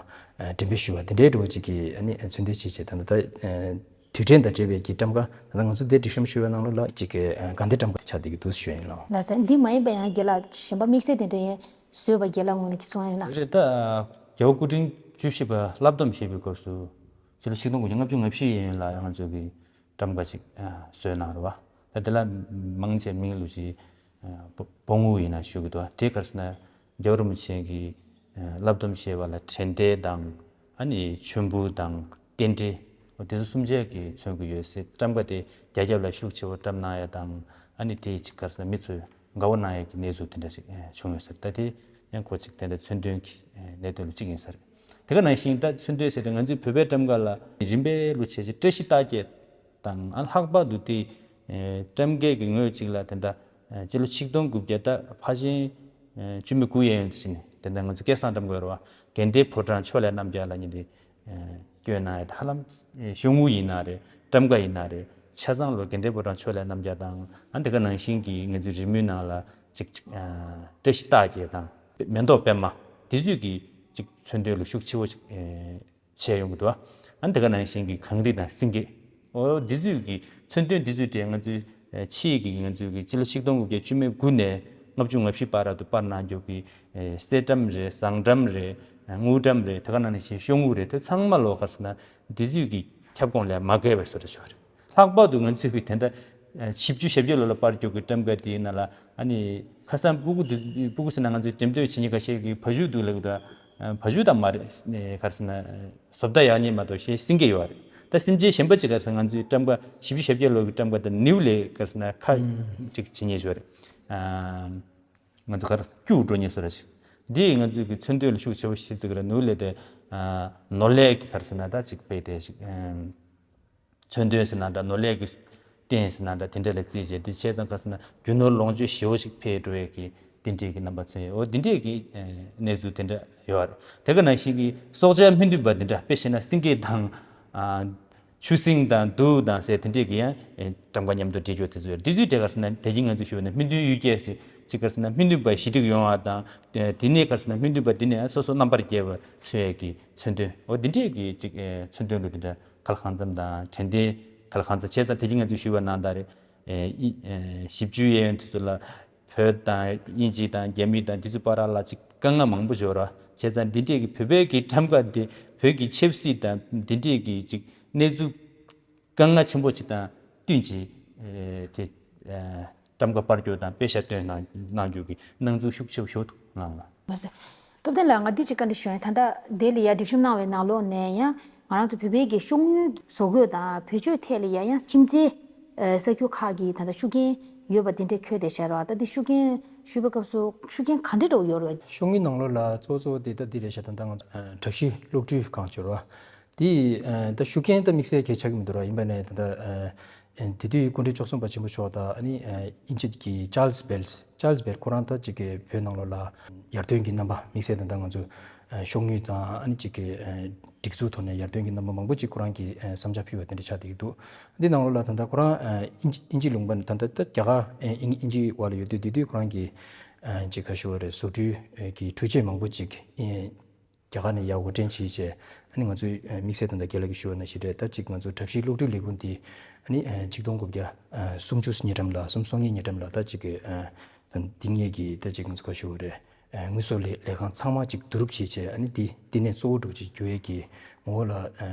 འགྲེམས་སྤེལ་ཞུས་པ་དེ་འདྲའི་འདྲ་བོ་ཅིག་གི་ཨ་ནི་མཚོན་དོན་ཅིག་བྱས། ད་ལྟ་ཨ། དུས་དྲན་དང་འབྲེལ་བའི་གི་ཊམ་ཀ་ད་ལྟ་ང་ཚོ་འདིར་སྒྲིག་གཤོམ་ཞུ་བའི་ནང་ལོགས་ལ་གཅིག་གི་ཨ་དགའ་ལྡན་ཊམ་ཀ་དེ་ཆགས་བསྡད་ཀྱི་འདུག་ཞུ་ཡིན་ལགས། ལགས་སོ། འདི་མ་ཡིན་པ་ཡང་རྒན་ལགས་གཞན་པ་དམིགས་བསལ་དེ་འདྲ་ཡང་བཟོས་པ་རྒན་ལགས་ངོས་ནས་གསུང་ཡ་ཡོད་ན། རེད། ད་རྒྱལ་བ་སྐུ་ཕྲེང་བཅུ་བཞི་པ་བསླབ་སྡོམ་ཞེས་པའི་སྐབས་སུ་སྤྱི་ལོ་ཆིག་སྟོང་དགུ་བརྒྱ་ལྔ་བཅུ་ང་བཞི་ཡན་ལ་ང་ཚོ་གི་ཊམ་ཀ་ཅིག་ཨ་བཟོས་གནང་རེད་བ། ད་དེ་ལ་མང་ཆེ་མིང་ལ་ཅིག་ཨ་བོ་བོང་བུ་ཡིན་ན་ཞུ་གི་འདུག་དེ་ག་རེ་ཟེར་ན། རྒྱལ་བ་རིན་པོ་ཆེ་གི་ཨ་བསླབ་སྡོམ་ཞེས་པ་ལ་དྲན་རྟེན་དང་། ཨ་ནི་མཆོད་འབུལ་དང་རྟེན་འབྲེལ། འོ་དེ་ཚོ་གསུམ་ཆ་གི་མཚོན་གྱི་ཡོད་ཟེར། ཊམ་ཀ་དེ་རྒྱ་ཁྱབ་ལ་ཤུགས་ཆེ་བོ་བཀྲམ་གནང་ཡ་དང་། ཨ་ནི་དེ་ཅིག་ག་རེ་ཟེར་ན་མི་ཚོས་དགའ་བོ་གནང་ཡ་གི་གནས་ཚུལ་དེ་འདྲ་ཞིག་ཨ་བྱུང་ཡོད་ཟེར། ད་དེ་ཡང་ཁོ་ཅིག་དེ་འདྲ་མཚོན་དོན་གྱི་ཨ་གནད་དོན་ལ་གཅིག་ཡིན་ས་རེད། དེ་ག་ནང་བཞིན་ད་མཚོན་དོན་ཟེར་ཏེ་ང་ཚོའི་བོད་པའི་ཊམ་ཀ་ལ་རིམ་པས་ལོ་ཆེ་ཆེ་བཀྲ་ཤིས་རྟགས་བརྒྱད་དང་། ཨ་ལྷག་པར་དུ་དེ་ཨེ་ཊམ་ཀའི་གི་ངོས་གཅིག་ལ་དེ་འདྲ་ཨེ་སྤྱི་ལོ་ཆིག་སྟོང་དགུ་བརྒྱ་ད་ཕལ་ཆེར་ཨེ་བཅུ་མེད་དགུ་ཡན་ཡོད་དུ་ཕྱིན་ནས། དེ་འདྲ་ང་ཚོ་སྐལ་བཟང་ཊམ་ཀ་ཡོད་རེད་བ། དགའ་ལྡན་ཕོ་བྲང་ཕྱོགས་ལས་རྣམ་རྒྱལ་ལ་ཉིད་དེ་ཨེ་བསྐྱོན་གནང་ཡ་དེ་ཧ་ལམ་ཨེ་ཤོག་དངུལ་ཡིན་ན་རེད། ཊམ་ཀ་ཡིན་ན་རེད། ཆ་ཚང་ལོ་དགའ་ལྡན་ཕོ་བྲང་ཕྱོགས་ལས་རྣམ་རྒྱལ་དང་། ཨ་དེ་ག་ནང་བཞིན་གྱི་ང་ཚོའི་རི་མོའི་ནང་ལ་ཅིག་ཅིག་ཨ་བཀྲ་ཤིས་རྟགས་བརྒྱད་དང་། མེ་ཏོག་པད་མ། དེ་ཚོས་ཀྱི་ཅིག་མཚོན་དོན་ལ་ཤུགས་ཆེ་བོ་ཅིག་ཨེ་བྱས་ཡོང་གི་འདུག་ཨ་དེ་ག་ནང་བཞིན་གྱི་གངས་རི་དང་སེང་གེ། འོ་འདི་ཚོས་ཀྱི་མཚོན་དོན་འདི་ཚོའི་གྲས་ང་ཚོའི་ཨ་ཕྱིའི་གི་ང་ཚོའི་གི་སྤྱི་ལོ་ཆིག་སྟོང་དགུ་བརྒྱ་བཅུ་མེད་དགུ་ནས་ལྔ་བཅུ་ང་བཞི་བར་དུ་པར་གནང་རྒྱུ་གི་ཨེ་གསེར་ཊམ་རེད། ཟངས་ཊམ་རེད། དངུལ་ཊམ་རེད། དེ་ག་ནང་བཞིན་ཤོག་དངུལ་རེད། དེ་ཚང་མ་ལོ་ག་རེ་ཟེར་ན་འདི་ཚོས་ཀྱི་ཁྱབ་ཁོངས་ལས་མ་བརྒལ་བའི་བཟོ་འདྲ་ཞིག་རེད། ལྷག་པར་དུ་ང་ཚོས་ཀྱི་དེ་འདྲ་ཨ་བཞི་བཅུ་ཞེ་བརྒྱད་ལོ་ལ་པར་བསྐྱོད་ཀྱི་ཊམ་ཀ་དེའི་ནང་ལ། ཨ་ནི་ཁ་སང་སྤུ་གུ་དེ་སྤུ་གུ་ཟེར་ན་ང་ཚོའི་འགྲེམས་སྟོན་བྱེད་མཁན་ཁ་ཤས་ཀྱིས་བ་ཕྱུགས་འདུག་ལབ་ཀྱི་འདུག་ཨ་བ་ཕྱུགས་ད་མ་རེད། ཨེ་ག་རེ་ཟེར་ན་བཟོ་ལྟ་ཡག་ཉེས་མ་གཏོགས་གཞན་སེང་གེ་ཡོད་རེད། ད་སེམས་ཅན་གཞན་པ་ཅིག་ག་རེ་ཟེར་ན་ང་ཚོའི་ཊམ་ཀ་བཞི་བཅུ་ཞེ་བརྒྱད་ལོ་གི་ཊམ་ཀ་དང་ནིའུ་ལས་ག་རེ་ཟེར་ན་ཁ་ཅིག་བྱེད་མཁན་ཞིག་ཡོད་རེད། ཨ་ང་ཚོ་ག་རེ་སྐྱུག་འགྲོ་མཁན་བཟོ་འདྲ་ཅིག་འདིས་ང་ཚོའི་གི་མཚོན་དོན་ལ་ཤུགས་ཆེ་བོ་ཞིག་བརྩི་གི་རེད། ནིའུ་ལས་དེ་ཨ་ནོར་ལས་ཀྱི་ག་རེ་ཟེར་ན་ད་ཅིག་དཔེ་དེ་ཅིག་ཨ། མཚོན་དོན་ཟེར་ན་འདྲ། ནོར་ལས་ཀྱི་རྟེན་ཟེར་ན་འདྲ། དེ་འདྲ་ལ་བརྩིས་བྱས། དེ་བྱས་ཙང་ག་ཟེར་ན་རྒྱུ་ནོར་ལོངས་སྤྱོད་ཞེ་པོ་ཞིག་འཕེལ་འགྲོ་ཡས་ཀྱི་དེ་འདྲས་ཀྱི་རྣམ་པ་མཚོན་ཡོད། འོ་དེ་འདྲས་ཀྱི་ཨེ་གནས་ཚུལ་དེ་འདྲ་ཡོད་རེད། དེ་ག་ནང་བཞིན་གྱི་སྲོག་ཆགས་སྨིན་གཏོང་པ་དེ་འདྲ། དཔེ་བཞག་ན་སེང་གེ་དང་ཨ་ཆུ་སྲིན་དང་གདུགས་དང་ཟེར་དེ་འདྲས་ཀྱི་ཡང་ཨེ་ཊམ་ཀ་མཉམ་དུ་སྒྲིག་རྒྱུ་དེ་ཚོ་ཡོད་རེད། དེ་ཚོའི་གྲས་ག་ཟེར་ན་དེ་གིན་ང་ཚོས་ཞུས་པ་ནི་སྨིན་གཏོང་ཡུལ་སྐྱེས་ཟེར་ཅིག་ག་ཟེར་ན་སྨིན་གཏོང་པ་ཞི་འགྲིག་ཡོང་བ་དང་། དེ་ནས་ག་ཟེར་ན་སྨིན་གཏོང་པ་དེ་ནས་སོ་སོ་རྣམ་པར་རྒྱལ་བ་མཚོན་ཡས་ཀྱི་མཚོན་དོན། འོ་འདི་འདྲས་ཀྱི་ཅིག་ཨེ་མཚོན་དོན་ལུགས་འདི་འདྲ་ག་ལ་གང་འཚམ་དང་། དྲན་རྟེན་ག་ལ་གང་འཚམ་བྱས་ཙང་། དེ་གིན་ང་ཚོས་ཞུས་པ་ནང་ལྟར་རེད། ཨེ་ཨི་ཨེ་བཞི་བཅུའི་གཡས་གཡོན་དེ་ཚོ་ལ་བོད་དང་དབྱིན་ཇི་དང་རྒྱ་མི་དང་དེ་ཚོའི་བར་ལ་ཅིག་དཀའ་ངལ་མང་པོ་ཡོད་རེད། བྱས་ཙང་འདི་འདྲས་ཀྱི་བོད་པའི་གི་ཊམ་ཀ་འདི་བོད་ཀྱི་ཆབ་སྲིད་དང་འདི་འདྲས་ཀྱི་ཅིག་གནས་ཚུལ་དཀའ་ངལ་ཆེན་པོ་ཅིག་དང་བསྟུན་བྱས། ཨེ་དེ་ཨེ་ཊམ་ཀ་པར་སྐྱོར་དང་དཔེ་ཤག་བཏོན་གནང་གནང་རྒྱུ་གི་སྣང་ཚུལ་ཤུགས་ཆེ་བོ་ཞིག་འདུག་ལགས། ལགས་སོ། སྟོབས་ལྡན་ལགས། ང་འདི་ཅིག་བཀའ་འདྲི་ཞུ་ཡིན། ད་ལྟ་དེ་ལ་ཡ་སྒྲིག་གཤོམ་གནང་བའི་ནང་ལོགས་ནས་ཡང་ ང་རང་ཚོ་བོད་པའི་གི་ཤོག་དངུལ་བཟོ་འགོད་དང་བེད་སྤྱོད་ཐད་ལ་ཡང་ཡང་ཁྱིམ་མཚེས་ས་ཁུལ་ཁག་གི་ད་ལྟ་ཤུགས་རྐྱེན་ཡོད་པ་དེ་འདྲས་འཁྱོལ་བསྡད་བཞག་རེད་བ། ད་འདི་ཤུགས་རྐྱེན་ཞུས་པའི་སྐབས་སུ་ཤུགས་རྐྱེན་ག་འདྲས་འདྲ་བོ་ཡོད་རེད་བ། ཤོག་དངུལ་ནང་ལོགས་ལ་གཙོ་གཙོ་དེ་ད་འདི་རེད་ཤག་ད་ལྟ་ང་ཚོ་ཨ་གྲབས་གཤིས་གློག་འཕྲུལ་ཁང་ཅིག་ཡོད་རེད་བ། དེ་ཨ་ད་ཤུགས་རྐྱེན་ད་དམིགས་བསལ་གྱི་ཆགས་ཀྱི་མི་འདུག་ར། ཡིན་པ་ནས་ད་ལྟ་ཨ་དེ་དུས་སྐུ་ཕྲེང་བཅུ་གསུམ་པ་ཆེན་པོ་མཆོག་དང་ཨ་ནི་ཨ་དབྱིན་ཇི་གི་ཅཱལ་སི་བེལ་སི། ཅཱལ་སི་བེལ་སི་ཁོ་རང་ད་ཅིག་གི་བོད་ནང་ལོགས་ལ་ཡར་ཐོན་གྱི་རྣམ་པ་དམིགས་བསལ་ད་ལྟ་ང་ཚོ་ཨ་ཤོག་དངུལ་དང་ཨ་ནི་ཅིག་གི་ཨ་སྒྲིག་འཛུགས་ཐོག་ནས་ཡར་ཐོན་གྱི་རྣམ་པ་མང་པོ་ཅིག་ཁོ་རང་གིས་ཨ་བསམ་འཆར་ཕུལ་བ་དེ་འདྲ་ཆགས་བསྡད་ཀྱི་འདུག་འདི་ནང་ལོགས་ལ་ད་ལྟ་ཁོ་རང་ཨ་དབྱིན་ཇི་དབྱིན་ཇི་ལུང་པ་ནས་ད་ལྟ་ད་རྒྱ་གར་ཨ་དབྱིན་དབྱིན་ཇི་བ་ལ་ཡོད་དུས་དེ་དུས་ཁོ་རང་གིས་ཨ་ཅིག་ག་ཞུ་བ་རེད། བཟོ་སྐྲུན་ཨ་གི་འཕྲུལ་ཆས་མང་པོ་ཅིག་ཨ་རྒྱ་གར་ནས་ཡར་དབོར་འདྲེན་བྱས་བྱས། ཨ་ནི་ང་ཚོའི་ཨ་དམིགས་བསལ་དང་ད་རྒན་ལགས་ཀྱིས་ཞུས་པ་ནང་བཞིན་རེད། ད་ཅིག་ང་ཚོ་གྲབས་གཤིས་གློག་འཕྲུལ་ལས་ཁུངས་འདི་ཨ་ནི་ཨ་ཆིག་སྟོང་དགུ་བརྒྱ་ཨ་སུམ་ཅུ་སོ་གཉིས་ལ་སུམ་ཅུ་སོ་གཉིས་ལ་ད་ཅིག་གི་ཨ་འདི་ངེད་ཀྱི་ད་ཅིག་ང་ཚོ་ག་ཞུ་བ་རེད། ཨ་དངོས་ཟོག་ལས་ལས་ཁང་ཚང་མ་ཅིག་བསྡུ་རུབ་བྱས་བྱས། ཨ་ནི་འདི་འདི་ནས་གཙོ་བོ་འདྲ་བོ་ཅིག་གྱུར་ཡས་ཀྱི་ངོ་བོ་ལ་ཨ་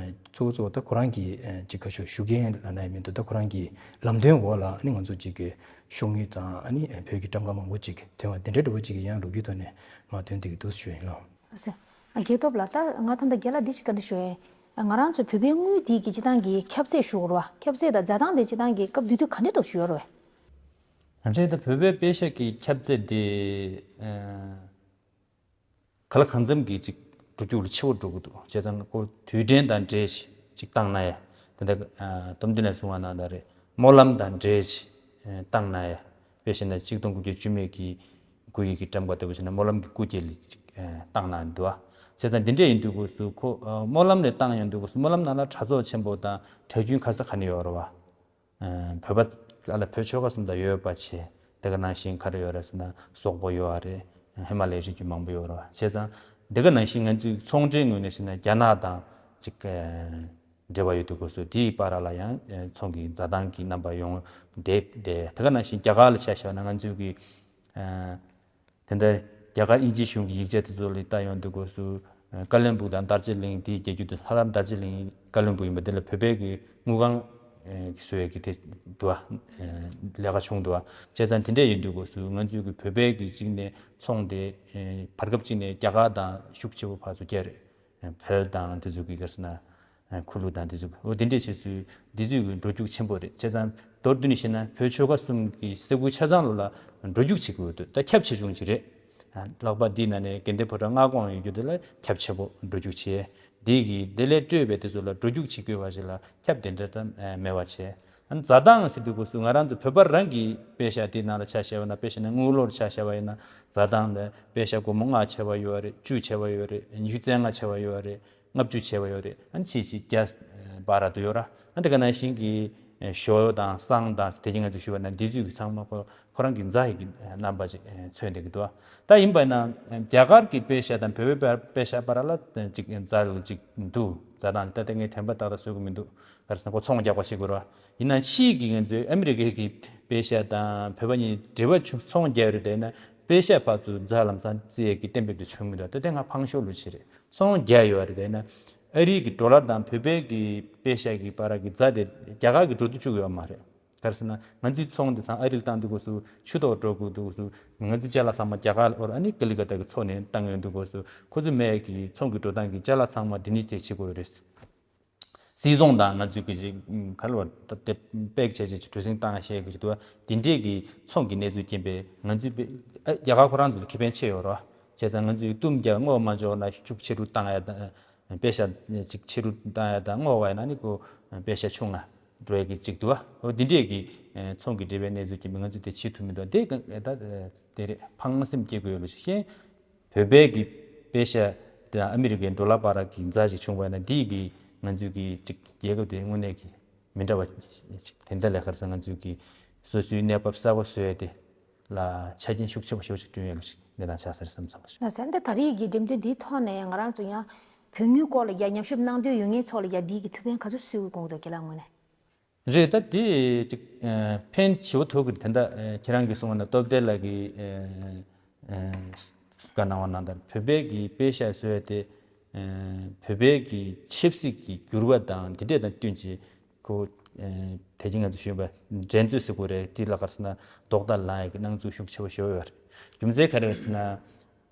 གཙོ་བོ་གཙོ་བོ་ད་ཁོ་རང་གི་ཨ་ཅིག་ག་ཞུ་ཞུ་མཁན་ལབ་ན་ཡང་མི་འདུག་ད་ཁོ་རང་གི་ལམ་སྟོན་འོག་ལ་ཨ་ནི་ང་ཚོ་ཅིག་གི་ཤོག་དངུལ་དང་ཨ་ནི་ཨ་བོད་ཀྱི་ཊམ་ཀ་མང་པོ་ཅིག་ཐོན་པ་དེ་འདྲའི་འདྲ་བོ་ཅིག་གི་ཡང་ལོ་རྒྱུས་ཐོག་ནས་མར་ཐོན་བསྡད་ཀྱི་འདུག་ཞུ་ཡིན་ལགས། ཟེར། རྒྱལ་སྟོབས་ལགས། ད་ང་ད་ལྟ་རྒན་ལགས་འདི་ཞིག་བཀའ་འདྲི་ཞུ་ཡིན། ང་རང་ཚོ་བོད་པའི་དངུལ་འདི་གི་སྤྱི་བཏང་གི་ཁྱབ་ཚད་ཞུ་དགོས་རེད་བ། ཁྱབ་ཚད་དང་འཛའ་ཐང་དེ་སྤྱི་བཏང་གི་སྐབས་དེ་དུས་ག་འདྲ་འདྲ་ཞུ་ཡོད་རེད་བས། ང་འདྲའི་ད་བོད་པའི་པེ་ཤག་གི་ཁྱབ་ཚད་དེ་ཨ་ག་ལ་གང་འཚམ་གྱི་ཅིག་འགྲོ་རྒྱུག་ལ་ཆེ་བོ་འགྲོ་གི་འདུག་བྱས་ཙང་ཁོ་དུས་དྲན་དང་འབྲེལ་ཅིག་བཏང་ན་ཡ། དེ་འདྲ་ཨ་སྟོབས་ལྡན་ལགས་གསུང་བ་ནང་ལྟར་རེད། སྨོན་ལམ་དང་འབྲེལ་ཅིག་ཨ་བཏང་ན་ཡ། དཔེ་བཞག་ན་ཆིག་སྟོང་དགུ་བརྒྱ་བཅུ་མེད་ཀྱི་དགུ་ཡི་གི་ཊམ་ཀ་ལྟ་བུ་བྱས་ན་སྨོན་ལམ་གྱི་སྐུ་སྐྱེ་ལ་ཅིག་ཨ་བཏང་གནང་འདུག་ཨ། བྱས་ཙང་འདི་འདྲས་ཡིན་དུས་སྐབས་སུ་ཁོ་ཨ་སྨོན་ལམ་ལ་བཏང་ཡོང་དུས་སྐབས་སུ་སྨོན་ལམ་ནང་ལ་གྲྭ་ཚོགས་ཆེན་པོ་དང་གྲྭ་རྒྱུན་ག་ས་ག་ནས་ཡོད་རེད་བ། ཨ་བོད་པ་ཨ་ལ་བོད་ཆོལ་ཁ་གསུམ་དང་ཡོད་པ་བྱས། དེ་ག་ནང་བཞིན་ག་རེ་ཡོད་རེད་ཟེར་ན་སོག་པོ་ཡོད་རེད། ཧི་མ་ལའི་རི་རྒྱུད་མང་པོ་ཡོད་རེད་བ། བྱས་ཙང་དེ་ག་ནང་བཞིན་ང་ཚོའི་ཚོང་འབྲེལ་ངོས་ནས་བྱས་ན་རྒྱ་ནག་དང་ཅིག་ཨ་འབྲེལ་བ་ཡོད་དུས་སྐབས་སུ་དེའི་བར་ལ་ཡང་ཨ་ཚོང་གི་འཛའ་ཐང་གི་རྣམ་པ་ཡོང་བསྡད་བསྡད། དེ་ག་ནང་བཞིན་རྒྱ་གར་ལ་ཆ་བཞག་ན་ང་ཚོའི་གི་ཨ་དེ་འདྲ་རྒྱ་གར་དབྱིན་ཇིའི་གཞུང་གི་ཡིག་ཆ་དེ་ཚོ་ལ་ལྟ་ཡོང་དུས་སྐབས་སུ་ཨ་ཀ་བློན་སྦུག་དང་དར་ཇི་ལིང་། དེའི་རྒྱལ་རྒྱུད་དུ་ལྷ་ལམ་དར་ཇི་ལིང་ཀ་བློན་སྦུག་ཡིན་པ་དེ་ལ་བོད་པའི་གི་དངུལ་ཁང་ཨ་བཟོ་ཡས་ཀྱི་དེ་འདུག་བ། ཨ་ལས་ཀ་བྱུང་འདུག་བ། བྱས་ཙང་དེ་འདྲས་ཡིན་དུས་སྐབས་སུ་ང་ཚོའི་གི་བོད་པའི་གི་གཅིག་ནས་ཚོང་དེ་ཨ་བར་སྐབས་གཅིག་ནས་རྒྱ་གར་དང་ཤུགས་ཆེ་བོ་ཕར་ཚུར་བསྐྱལ་རེད། ཨ་བལ་དང་དེ་ཚོ་གི་ག་རེ་ཟེར་ན་ཨ་ཁུ་ལུ་དང་དེ་ཚོ་གི་འོ་དེ་འདྲས་བྱས་ཚུལ་འདི་ཚོའི་གི་འགྲོ་རྒྱུག་ཆེན་པོ་རེད། བྱས་ཙང་མདོར་བསྡུས་ནས་བཤད་ན་བོད་ཆོལ་ཁ་གསུམ་གི་ས་ཁུལ་ཆ་ཚང་ལོ་ལ་འགྲོ་རྒྱུག་བྱེད་དགོས་འདུག་ད་ཁྱབ་ཆེ་ཆུང་ཅིག་རེད། ཨ་ལྷག་པ་འདིའི་ནང་ནས་དགེ་ལྡན་ཕོ་བྲང་མངའ་ཁོངས་ཡོད་རྒྱུ་དེ་ལ་ཁྱབ་ཆེ་པོ་འགྲོ་རྒྱུག་བྱས། འདི་གི་དེ་ལས་སྤྲོས་པའི་དེ་ཚོ་ལ་འགྲོ་རྒྱུག་བྱེད་དགོས་པ་ཞིག་ལ་ཁྱབ་དེ་འདྲ་ད་མེད་པ་བྱས། ཨ་ནི་འཛའ་ཐང་ཟེར་དུས་སྐབས་སུ་ང་རང་ཚོ་བོད་པ་རང་གི་པེ་ཤག་དེའི་ནང་ལ་ཆ་བཞག་པ་ན། དཔེ་བཞག་ན་དངུལ་ལོར་ཆ་བཞག་པ་ཡིན་ན་འཛའ་ཐང་ལ་པེ་ཤག་སྒོར་མོ་ལྔ་བྱས་པ་ཡོད་རེད། བཅུ་བྱས་པ་ཡོད་རེད། ཉི་ཤུ་རྩ་ལྔ་བྱས་པ་ཡོད་རེད། ལྔ་བཅུ་བྱས་པ་ཡོད་རེད། ཨ་ནི་ཕྱིས་ཕྱིས་བརྒྱ་བར་དུ་ཡོད་ར། ཨ་འདི་ག་ནང་བཞིན་གྱི་ཞོ་དང་སྲང་དང་དེ་བཞིན་ང་ཚོས་ཞུ་བ་ན་འདི་ཚོས་ཀྱི་ཚང་མ་ཁོ་ཁོ་རང་གི་འཛའ་ཡི་གི་རྣམ་པ་ཅིག་མཚོན་བསྡད་ཀྱི་འདུག་ད་ཡིན་པ་ན་རྒྱ་གར་གྱི་པེ་ཤག་དང་བོད་པའི་པེ་ཤག་བར་ལ་ཅིག་འཛའ་ལ་ཅིག་འདུག་འཛའ་ཐང་ད་ལྟ་ངས་དྲན་པ་ཏག་ཏག་གསོད་ཀྱི་མི་འདུག་ག་རེ་ཟེར་ན་ཁོ་ཚོང་རྒྱག་པ་བྱེད་དགོས་ར། ཡིན་ན་ཕྱིས་ཀྱི་ང་ཚོའི་ཨ་མི་རི་ཀའི་གི་པེ་ཤག་དང་བོད་པ་གཉིས་འབྲེལ་བ་བྱུང་ཚོང་རྒྱག་ཡོད་རེད། དེ་ན་པེ་ཤག་ཕར་ཚུར་འཛའ་ལམ་སང་བརྩི་ཡས་ཀྱི་གཏན་འབེབས་དེ་བྱུང་མི་འདུག་ད་དེ་ང་ཕངས་ཤོས་ལོས་བྱེད་རེད། ཚོང་རྒྱག་ཡོད་རེད། དེ་ན་ཨ་རིའི་གི་ཌོ་ལར་དང་བོད་པའི་གི་པེ་ཤག་གི་བར་གི་འཛའ་དེ་རྒྱ་གར་གི་འགྲོ་དུ་བཅུག་ཡོད་མ་རེད། ག་རེ་ཟེར་ན་ང་ཚོའི་ཚོང་དེ་ཚང་ཨ་རིར་བཏང་དུས་སྐབས་སུ་ཆུ་ཐོག་འགྲོ་དགོས་དུས་སྐབས་སུ་ང་ཚོའི་ཅ་ལག་ཚང་མ་རྒྱ་གར་ལ་འོར། ཨ་ནི་ཀ་ལི་ཀ་ཏ་གི་མཚོ་ནས་བཏང་ཡོང་དུས་སྐབས་སུ་ཁོ་ཚོའི་མའི་གི་ཚོང་གི་འགྲོ་སྟངས་ཀྱི་ཅ་ལག་ཚང་མ་དེ་ནས་དེ་བྱེད་དགོས་རེད། སིལ་ཚོང་དང་ང་ཚོའི་གི་ཅིག་ག་ལ་བར་ད་དེ་པེག་བྱས་བྱས་ཀྱི་གྲུ་གཟིངས་བཏང་བཤད་གི་ཅིག་འདུག་བ། དེ་འདྲས་ཀྱི་ཚོང་གི་གནས་ཚུལ་རྐྱེན་པས་ང་ཚོའི་པེ་ཨ་རྒྱ་གར་ཁོ་རང་ཚོ་ལ་ཁེ་ཕན་ཆེ་ཡོད་རེད་བ། བྱས་ཙང་ང་ཚོས་བཏུམ་རྒྱག་སྔོག་མ་འཇོག་ན་ཤུགས་ཆེ་རུ་བཏང་ཡ་དང་། པེ་ཤག་ཅིག་ཆེ་རུ་བཏང་ཡ་དང་སྔོག་པ་ཡིན་ན་ནི་ཁོ་པེ་ཤག་ཆུང་ང་འགྲོ་ཡ་གི་ཅིག་འདུག་བ། འོ་འདི་འདྲས་ཀྱི་ཚོང་གི་འབྲེལ་བའི་གནས་ཚུལ་རྐྱེན་པས་ང་ཚོས་དེ་བྱེད་ཐུབ་མི་འདུག་དེ་ད་དེ་རེད། ཕངས་སེམས་སྐྱེ་དགོས་ཡོད་ལ་ཤེས། བོད་པའི་གི་པེ་ཤག་དང་ཨ་མི་རི་ཀའི་ཌོ་ལར་བར་གྱི་འཛའ་ཞིག་བྱུང་བ་ན་འདིས་གི་ང་ཚོའི་གི་ཅིག་རྒྱལ་ཁབ་དེ་དངོས་གནས་ཀྱི་མི་འདྲ་བ་ཅིག་དེ་འདྲ་ལས་ཁར་སང་ང་ཚོའི་གི་སོ་སོའི་གནས་བབ་གསར་པ་བཟོ་ཡ་དེ་ལ་ཆ་རྐྱེན་ཤུགས་ཆེ་བ་ཞེ་པོ་ཅིག་བསྐྲུན་ཡ་ལ་ཅིག་གནས་སྟངས་ཆགས་ས་རེད་བསམ་བསམ་པ་ཞིག་ལགས་སོ། འདི་ད་རེས་ཀྱི་འགྲེམས་སྟོན་འདིའི་ཐོག་ནས་ང་རང་ཚོ་ཡང་བོད་དངུལ་སྐོར་ལ་ཡ་ཉམས་ཞིབ་གནང་འདོད་ཡོད་མཁན་ཚོ་ལ་ཡ་འདིའི་གི་ཐུགས་ཕན་ག་ཚོད་གསོས་ཀྱི་དགོངས་འདུག་རྒན་ལགས་ངོས་ནས། རེད། ད་དེ་ཅིག་ཨ་ཕན་ཆེ་བོ་ཐོགས་ཀྱི་རེད། དེ་འདྲ་ཨ་ཁྱེད་རང་གིས་གསུངས་པ་ན་སྟོབས་ལྡན་ལགས་ཀྱིས་ཨ་ཨ་བཀའ་གནང་བ་ནང་ལྟར་བོད་པའི་གི་པེ་ཤག་བཟོ་ཡ་དེ་ཨ་བོད་པའི་གི་ཆབ་སྲིད་ཀྱི་འགྱུར་བ་དང་དེ་འདྲས་དང་བསྟུན་བྱས་ཁོ་ཨ་དེ་རིང་ང་ཚོ་ཞུས་པ་འགྲན་རྩོད་ཟེར་དགོས་རེད། དེ་ལ་ག་རེ་ཟེར་ན་ལྡོག་ཟླ་ལངས་ཡ་གི་སྣང་ཚུལ་ཤུགས་ཆེ་བོ་ཞིག་ཡོད་རེད། རྒྱུ་མཚན་ག་རེ་རེད་ཟེར་ན།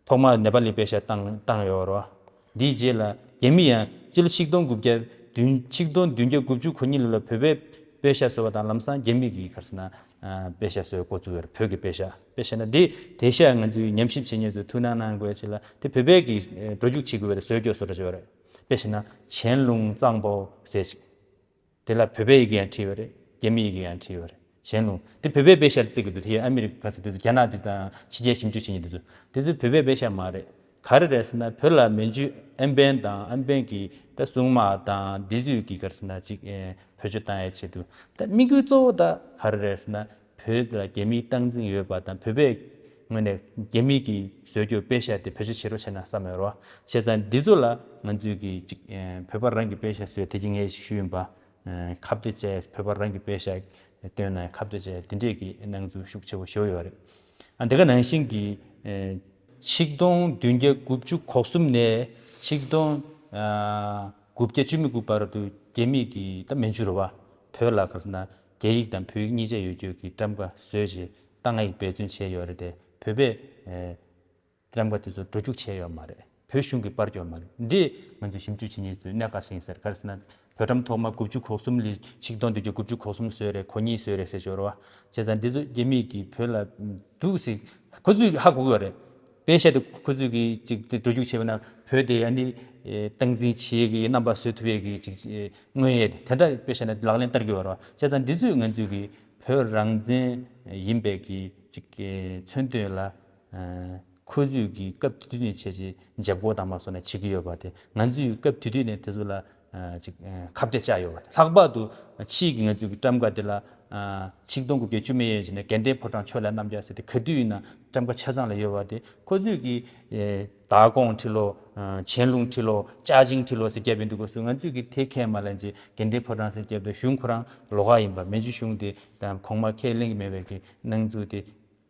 ཐོག་མར་ནེ་པ་ལི་པེ་ཤག་བཏང་བཏང་ཡོད་རེད་བ། འདིའི་རྗེས་ལ་རྒྱ་མི་ཡང་སྤྱི་ལོ་ཆིག་སྟོང་དགུ་བརྒྱ་ བདུན་ཆིག་སྟོང་བདུན་བརྒྱ་དགུ་བཅུ་གོ་གཉིས་ལོ་ལ་བོད་པའི་པེ་ཤག་བཟོ་བ་དང་ལམ་སང་རྒྱ་མི་གི་ག་རེ་ཟེར་ན་ཨ་པེ་ཤག་བཟོ་བའི་འགོ་བཙུགས་ཡོད་རེད། བོད་ཀྱི་པེ་ཤག་དཔེ་བཞག་ན་འདི་དེ་ཤ་ང་ཚོའི་ཉམས་ཞིབ་བྱེད་མཁན་ཚོས་ཐུགས་སྣང་གནང་དགོས་ཆེད་ལ་དེ་བོད་པའི་གི་འགྲོ་རྒྱུགས་བྱེད་དགོས་པའི་བཟོ་བཅོས་བཟོ་འདྲ་བྱས་པ་རེད། དཔེ་བཞག་ན་ཆན་ལུང་གཙང་པོ་ཟེར་ཞིག་དེ་ལ་བོད་པའི་ཡི་གེ་ཡང་བྲིས་པ་རེད། རྒྱ་མིའི་ཡི་གེ་ཡང་བྲིས་པ་རེད། ཆན་ལུང་དེ་བོད་པའི་པེ་ཤག་ལ་བརྩི་གི་འདུག་དེ་ཨ་མི་རི་ཀ་ཟེར་དུས་རྒྱ་ནག་དེ་དང་ཕྱི་རྒྱལ་ཞིབ་འཇུག་བྱེད་མཁན་དེ་ཚོ་དེ་ཚོ་བོད་པའི་པེ་ཤག་མ་རེད། ག་རེ་རེད་ཟེར་ན་བོད་ལ་མན་ཇུ་ཨན་པན་དང་ཨན་པན་གྱི་ད་སྲུང་དམག་དང་འདི་ཚོས་ཀྱི་ག་རེ་ཟེར་ན་ཅིག་ཨེ་བེད་སྤྱོད་བཏང་ཡའི་ཆེད་དུ་ད་དམིགས་ཡུལ་གཙོ་བོ་ད་ག་རེ་རེད་ཟེར་ན་བོད་ལ་རྒྱ་མིའི་སྟངས་འཛིན་ཡོད་པ་དང་བོད་པའི་ངོས་ནས་རྒྱ་མི་གི་བཟོ་བཅོས་པེ་ཤག་དེ་བེད་སྤྱོད་བྱེད་རོགས་བྱས་ན་བསམ་ཡོད་རེད་བ། བྱས་ཙང་འདི་ཚོ་ལ་ང་ཚོས་ཀྱི་ཅིག་ཨེ་བོད་པ་རང་གི་པེ་ཤག་བཟོས་དེ་གྱི་ངས་ཞུས་ཡིན་པ། ཁ་གཏད་བཅག་བོད་པ་རང་གི་པེ་ཤག་བཏོན་ན་ཁ་གཏད་བཅག་འདི་འདྲས་ཀྱི་སྣང་ཚུལ་ཤུགས་ཆེ་བོ་ཤོར་ཡོད་རེད། ཨ་འདི་ག་ནང་བཞིན་གྱི་ཨེ་ཆིག་སྟོང་བདུན་བརྒྱ་དགུ་བཅུ་གོ་གསུམ་ནས་ཆིག་སྟོང་ཨ་དགུ་བརྒྱ་བཅུ་མེད་དགུ་བར་དུ་རྒྱ་མིས་ཀྱི་ད་མན་ཇུ་རེད་བ། བོད་ལ་ག་རེ་ཟེར་ན་རྒྱ་ཡིག་དང་བོད་ཡིག་གཉིས་ཆ་ཡོད་རྒྱུ་གི་ཊམ་ཀ་བཟོས་བྱས་ད་སྔ་ཡིག་འབད་བརྩོན་བྱས་ཡོད་རེད་དེ་བོད་པས་ཨེ་ཊམ་ཀ་དེ་ཚོ་འགྲོ་རྒྱུགས་བྱས་ཡོད་མ་རེད། བོད་གཞུང་གིས་སྤར་ཡོད་མ་རེད། འདི་ང་ཚོས་ཞིབ་འཇུག་བྱེད་མཁན་ཚོའི་གནད་འགག་ཞིག་ཡིན་ཟེར། ག་རེ་ཟེར་ན། བོད་ཊམ་ཐོག་མ་དགུ་བཅུ་གོ་གསུམ་ལས་ཆིག་སྟོང་བདུན་བརྒྱ་དགུ་བཅུ་གོ་གསུམ་བཟོས་རེད། གོ་གཉིས་བཟོས་རེད་ཟེར་ཡོད་རེད་བ། བྱས་ཙང་འདི་ཚོ་རྒྱ་མིས་ཀྱིས་བོད་ལ་འདུག་ཟེར་ཁོ་ཚོས་ཧ་གོ་གི་ཡོད་རེད། པེ་ཤག་དེ་ཁོ་ཚོས་ཀྱིས་ཅིག་དེ་འགྲོ་རྒྱུགས་བྱས་པ་ན་བོད་དེ་ཨ་ནི་སྟངས་འཛིན་བྱེད་ཀྱི་རྣམ་པ་བཟོ་ཐུབ་ཡས་ཀྱི་ཅིག་མངོན་ཡས་དེ་འདྲ་པེ་ཤག་ནས་ལག་ལེན་བསྟར་གྱི་ཡོད་རེད་བ། བྱས་ཙང་འདི་ཚོས་ང་ཚོས་ཀྱིས་བོད་རང་བཙན་ཡིན་པའི་ཀྱི་ཅིག་མཚོན་དོན་ལ། ཁོ་ཚོས་ཀྱིས་སྐབས་དེ་དུས་ནས་བྱས་རྗེས་འཇབ་རྒོལ་དང་མ་སོགས་ནས་བྱེད་ཀྱི་ཡོད་པ་དེ་ང་ཚོས་སྐབས་དེ་དུས་ནས་དེ་ཚོ་ལ་ཅིག་ཁ་གཏད་བཅག་ཡོད་པ་དེ་ལྷག་པར་དུ་ཕྱིས་ཀྱི་ང་ཚོས་ཀྱི་ཊམ་ཀ་དེ་ལ་ཆིག་སྟོང་དགུ་བརྒྱ་བཅུ་མེད་ཡན་ཞིག་ནས་དགའ་ལྡན་ཕོ་བྲང་ཕྱོགས་ལས་རྣམ་རྒྱལ་ཟེར་ཏེ་ག་དུས་ཡིན་ན་ཊམ་ཀ་ཆ་ཚང་ལ་ཡོད་པ་དེ་ཁོ་ཚོས་ཀྱིས་མདང་དགོང་ཁྲིད་ལོ། ཆན་ལུང་ཁྲིད་ལོ། ཅཱ་ཅིང་ཁྲིད་ལོ་ཟེར་བརྒྱབ་པའི་འདུག་གོ་སུ་ང་ཚོས་ཀྱིས་དེ་ཁས་མ་ལེན་ཅིག་དགའ་ལྡན་ཕོ་བྲང་ཟེར་བརྒྱབ་པའི་གཞུང་ཁོ་རང་ལོགས་ཀ་ཡིན་པ་མན་ཇུ་གཞུང་དེ་དང་གོང་མ་ཁས་ལེན་གྱི་མེད་པའི་གི་སྣང་ཚུལ་དེ།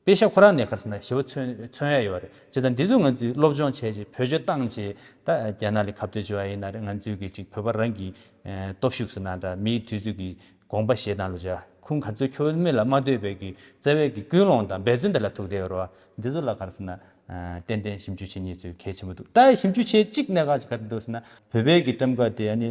པེ་ཤག་ཁོ་རང་ནས་ག་རེ་ཟེར་ན་ཞེ་པོ་མཚོན་མཚོན་ཡ་ཡོད་རེད། བྱས་ཙང་འདི་ཚོ་ང་ཚོས་སློབ་སྦྱོང་བྱས་རྗེས་བེད་སྤྱོད་བཏང་རྗེས་ད་རྒྱ་ནག་ལ་ཁ་གཏད་གཅོག་ཡ་ཡིན་ན་རེད། ང་ཚོས་གི་ཅིག་བོད་པ་རང་གི་སྟོབས་ཤུགས་ཟེར་ན་འདྲ་མིའི་དུས་ཚོད་ཀྱི་དགོངས་པ་བཞེས་སྟངས་ལ་བྱ་ཁུངས་ག་ཚོད་འཁྱོལ་མེད་ལ་མ་ལྟོས་པའི་གི་རྩ་བའི་གི་ཀུན་སློང་དང་འབད་བརྩོན་དེ་ལ་ཐུག་བསྡད་ཡོད་རེད་བ། འདི་ཚོ་ལ་ག་རེ་ཟེར་ན་ཏན་ཏན་ཞིབ་འཇུག་བྱེད་མཁན་ཚོས་གལ་ཆེན་པོ་འདུག་ད་ཞིབ་འཇུག་བྱེད་གཅིག་གནད་འགག་ཅིག་ག་རེ་འདུག་ཟེར་ན་བོད་པའི་གི་ཊམ་ཀ་དེ་ཨ་ནི་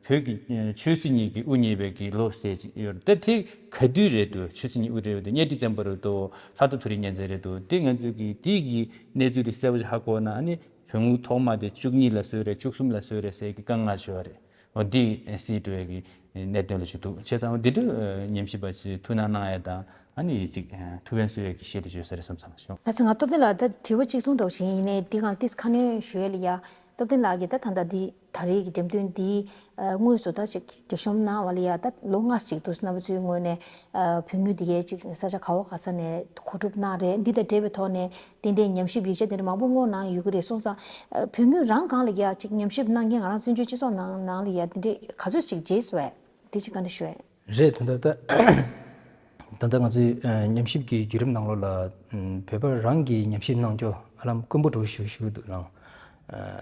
བོད་ཀྱི་ཆོས་སྲིད་གཉིས་ཀྱི་དབུ་བརྙེས་པའི་གི་ལོ་ཟེར་ཅིག་ཡོད་རེད། ད་དེ་ག་དུས་རེད་འདུག་ཆོས་སྲིད་གཉིས་དབུ་རེད་འདུག་གཉའ་ཁྲི་བཙན་པོ་རེད་འདུག་ལྷ་ཐོ་ཐོ་རི་གཉན་བཙན་རེད་འདུག་དེ་ང་ཚོས་ཀྱི་དེ་གི་གནས་ཚུལ་དེ་གསལ་པོ་ཞིག་ཧ་གོ་ན་ཨ་ནི་བོད་ངོས་ཐོག་མ་དེ་བཅུ་གཉིས་ལ་བཟོས་རེད་བཅུ་གསུམ་ལ་བཟོས་རེད་ཟེར་གི་དཀའ་ངལ་ཞིག་ཡོད་རེད། འོ་འདི་སྲིད་འགྲོ་ཡ་གི་གནད་དོན་ལ་ཞུ་འདུག་བྱས་ཙང་འདི་འདྲ་ཉམས་ཞིབ་པ་ཞིག་ཐུགས་སྣང་གནང་ཡ་དང་ཨ་ནི་ཅིག་ཐུགས་ཕན་གསོས་ཡ་གི་ཤེས་བྱ་བརྗོད་ས་རེད་བསམ་བསམ་ཞུ། ལགས་སོ། ང་སྟོབས་ལྡན་ལགས་ད་དྲི་བ་གཅིག་གསུང་འདྲ་བོ་ཞིག་ཡིན་ནའི་འདི་གང་ཏིས་ཁ་སྣོན་ཞུ་ཡ་ལ་ཡ། སྟོབས་ལྡན་ལགས་ཀྱིས་ད་ད་ལྟ་འདི་ད་རེས་ཀྱི་འགྲེམས་སྟོན་འདི་དངོས་སུ་ད་ཅིག་སྒྲིག་གཤོམ་གནང་བ་ལ་ཡ་ད་ལོ་ལྔ་ཅིག་འདུག་རྣམ་པ་ཚོའི་ངོས་ནས་བོད་དངུལ་འདི་གའི་ཅིག་ས་ཆ་ག་བ་ག་ས་ནས་མཁོ་སྒྲུབ་གནང་རེད། འདི་དང་འབྲེལ་བའི་ཐོག་ནས། ཏན་ཏན་ཉམས་ཞིབ་ཡིག་ཆ་དེ་འདྲ་མང་པོ་བསྔོགས་གནང་ཡོད་ཀྱི་རེད་སོང་ཙང་། བོད་དངུལ་རང་གང་ལ་ཡ་ཅིག་ཉམས་ཞིབ་གནང་མཁན་ང་རང་བཙན་བྱོལ་སྤྱི་ཚོགས་ནང་ནང་ལ་ཡ་དེ་འདྲས་ག་ཚོད་ཅིག་བརྗེས་སོང་བས་དེ་ཅིག་བཀའ་འདྲི་ཞུ་བས། རེད། ད་ལྟ་ད་ད་ལྟ་ང་ཚོའི་ཉམས་ཞིབ་ཀྱི་བརྒྱུད་རིམ་ནང་ལོགས་ལ་བོད་པ་རང་གིས་ཉམས་ཞིབ་གནང་རྒྱུ་ཧ་ལམ་དཀོན་པོ་འགྲོ་ཞུ་ཞུ་གི་འདུག་ལང་།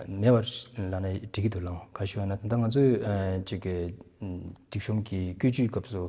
མེད་པར་ལབ་ན་འགྲིག་གི་འདུག་ལང་། ག་ཞུ་ན་ད་ལྟ་ང་ཚོའི་ཅིག་གི་སྒྲིག་གཤོམ་གྱི་བཀོད་ཇུས་སྐབས་སུ་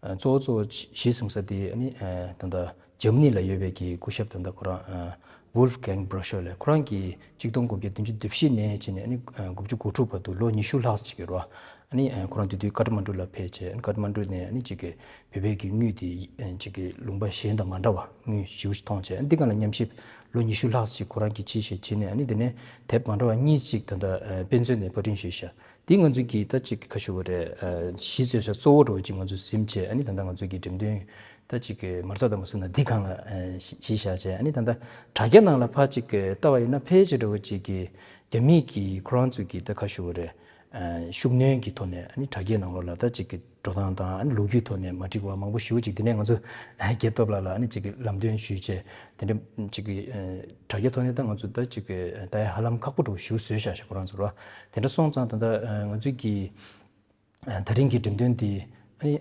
གཙོ་བོ་གཙོ་བོ་གཞི་བཟུང་ས་དེ་ཨ་ནི་ད་ལྟ། འཇར་མ་ནི་ལ་ཡོད་པའི་གི་སྐུ་ཞབས་ད་ལྟ་ཁོ་རང་Wolfgang Broscher ལས་ཁོ་རང་གིས་ཆིག་སྟོང་དགུ་བརྒྱ་བདུན་ཅུ་དོན་བཞི་ནས་བྱས་ནས་ཨ་ནི་དགུ་བཅུ་གོ་དྲུག་བར་དུ་ལོ་ཉི་ཤུ་ལྷག་ཅིག་ཡོད་རེད་བ། ཨ་ནི་ཁོ་རང་དེ་དུས་ཀཏ་མན་ཌུ་ལ་ཕེབས་བྱས་ཨ་ནི་ཀཏ་མན་ཌུ་ནས་ཨ་ནི་ཅིག་གི་བོད་པའི་གི་དངུལ་དེ་ཅིག་གི་ལུང་པ་གཞན་དང་མ་འདྲ་བ་དངུལ་ཞེ་པོ་ཅིག་མཐོང་བྱས་ཨ་ནི་འདི་སྒང་ལ་ཉམས་ཞིབ་ལོ་ཉི་ཤུ་ལྷག་ཅིག་ཁོ་རང་གིས་བྱས་བྱས་བྱས་ནས་ཨ་ནི་དེ་ནས་དེབ་མ་འདྲ་བ་གཉིས་ཅིག་ད་ལྟ་དཔེ་མཛོད་ནས་པར་སྐྲུན་བྱས་ཤག་དེ་ང་ཚོ་གིས་ད་ཅིག་ག་ཞུ་དགོས་རེད། གཞི་བཟོས་ཤག་གཙོ་བོ་འདྲ་བོ་ཅིག་ང་ཚོ་ཟིན་བྱས་ཨ་ནི་ད་ལྟ་ང་ཚོ་གི་འགྲེམས་སྟོན་ད་ཅིག་གི་མ་རྩ་དང་མ་སུ་ན་འདི་གང་ལ་གཞི་བཞག་བྱས་ཨ་ནི་ད་ལྟ་དྲ་རྒྱ་ནང་ལ་ཕར་ཅིག་ལྟ་བ་ཡིན་ན་ཕལ་ཆེར་འདྲ་བོ་ཅིག་གི་རྒྱ་མིས་ཀྱི་ཁོ་རང་ཚོ་གི་ད་ག་ཞུ་དགོས་རེད། ཤུགས་སྣོན་གྱི་ཐོག་ནས་ཨ་ནི་དྲ་རྒྱའི་ནང་ལོགས་ལ་ད་ཅིག་གི་འགྲོ་སྟངས་དང་ཨ་ནི་ལོ་རྒྱུས་ཐོག་ནས་མ་འགྲིག་པ་མང་པོ་ཞེ་པོ་ཅིག་དེ་ནས་ང་ཚོ་རྒྱལ་སྟོབས་ལགས་ལ་ཨ་ནི་ཅིག་གི་ལམ་སྟོན་ཞུས་བྱས་དེ་འདྲ་ཅིག་གི་དྲ་རྒྱ་ཐོག་ནས་ད་ང་ཚོ་ད་ཅིག་གི་ད་ཧ་ལམ་ཁག་པོ་འདྲ་བོ་ཞེ་པོ་བཟོས་བཞག་ཤག་ཁོ་རང་ཚོ་ར་དེ་འདྲ་སོང་ཙང་ད་ད་ང་ཚོ་གི་ད་རིང་གི་འགྲེམས་སྟོན་འདི་ཨ་ནི་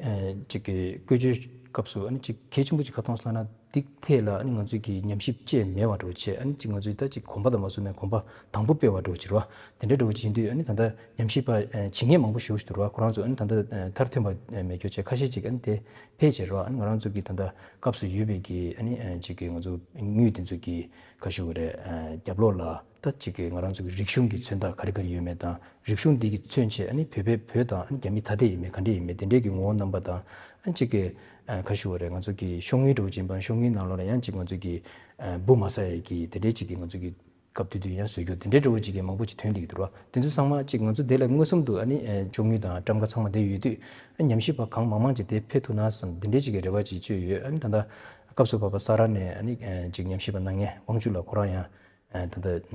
ཅིག་གི་བཀོལ་སྤྱོད་སྐབས་སུ་ཨ་ནི་ཅིག་གལ་ཆེན་པོ་ཅིག་ག་མཐོང་སོང་ལབ་ན་འདི་ཐད་ལ་ཨ་ནི་ང་ཚོས་ཀྱི་ཉམས་ཞིབ་བཅས་མེད་པ་འདྲ་བོ་བྱས་ཨ་ནི་ཅིག་ང་ཚོས་ད་ཅིག་གོམ་པ་དང་མ་སུ་ནས་གོམ་པ་དང་པོ་སྤོས་པ་འདྲ་བོ་ཅིག་རེད་བ། དེ་འདྲ་འདྲ་བོ་ཅིག་ཡིན་དུས་ཨ་ནི་ད་ལྟ་ཉམས་ཞིབ་པ་བྱེད་མཁན་མང་པོ་ཞེ་པོ་ཞིག་འདུག་རེད་བ། ཁོ་རང་ཚོ་ཨ་ནི་ད་ལྟ་མཐར་ཐོན་པ་མེད་རྒྱུ་བྱས་ཁ་ཤས་ཅིག་ཨ་ནི་དེ་ཕལ་ཆེར་རེད་བ། ཨ་ནི་ང་རང་ཚོ་གི་ད་ལྟ་སྐབས་སུ་ཡོད་པའི་གི་ཨ་ནི་ཅིག་གི་ང་ཚོ་དངུལ་དེ་ཚོ་གི་ག་ཞུ་དགོས་རེད། རྒྱབ་ལོགས་ལ་ ད་གཅིག་གི་ང་རང་ཚོ་གི་རིག་གཞུང་གི་མཚོན་རྟགས་ག་རེ་ག་རེ་ཡོད་མེད་དང་། རིག་གཞུང་འདི་གི་མཚོན་བྱེད་ཨ་ནི་བོད་པའི་བོད་དང་ཨ་ནི་རྒྱ་མི་ཐ་དད་ཡིན་མེད་ག་འདྲ་ཡིན་མེད་དེ་འདྲའི་གི་ངོ་བོ་རྣམ་པ་དང་། ཨ་གཅིག་གི་ཨ་ག་ཞུ་བ་རེད། ང་ཚོ་གི་ཤོག་དངུལ་འདྲ་བོ་ཅིག་ཡིན་པ་ཤོག་དངུལ་ནང་ལོགས་ལ་ཡང་གཅིག་ང་ཚོ་གི་ཨ་འབུ་མ་ཟ་ཡས་ཀྱི་དེ་འདྲའི་གཅིག་གི་ང་ཚོ་གི་སྐབས་དུས་དུས་ཡང་བཟོས་རྒྱུ་དེ་འདྲའི་འདྲ་བོ་ཅིག་གི་མང་པོ་ཅིག་ཐོན་བསྡད་ཀྱི་འདུག་ར། དེ་ཚོ་ཚང་མ་གཅིག་ང་ཚོ་དེ་ལ་མངོན་སུམ་དུ་ཨ་ནི་ཨ་ཤོག་དངུལ་དང་ཊམ་ཀ་ཚང་མ་དེ་ཡོད་དུས། ཨ་ཉམས་ཞིབ་པ་གང་མང་མང་ཅིག་དེ་ཕེབས་ཐུབ་ན་བསམ་དེ་འདྲའི་ཅིག་གི་རེ་བ་ཅིག་བཅོལ་ཡོད། ཨ་ནི་ད་ལྟ་སྐབས་སུ་བབས་པ་ས་རཱ་ནས་ཨ་ནི་ཨ་ཅིག་ཉམས་ཞིབ་པ་གནང་མཁན་དབང་ཕྱུག་ལགས་ཁོ་རང་ཡང་། ཨ་ད་ལྟ་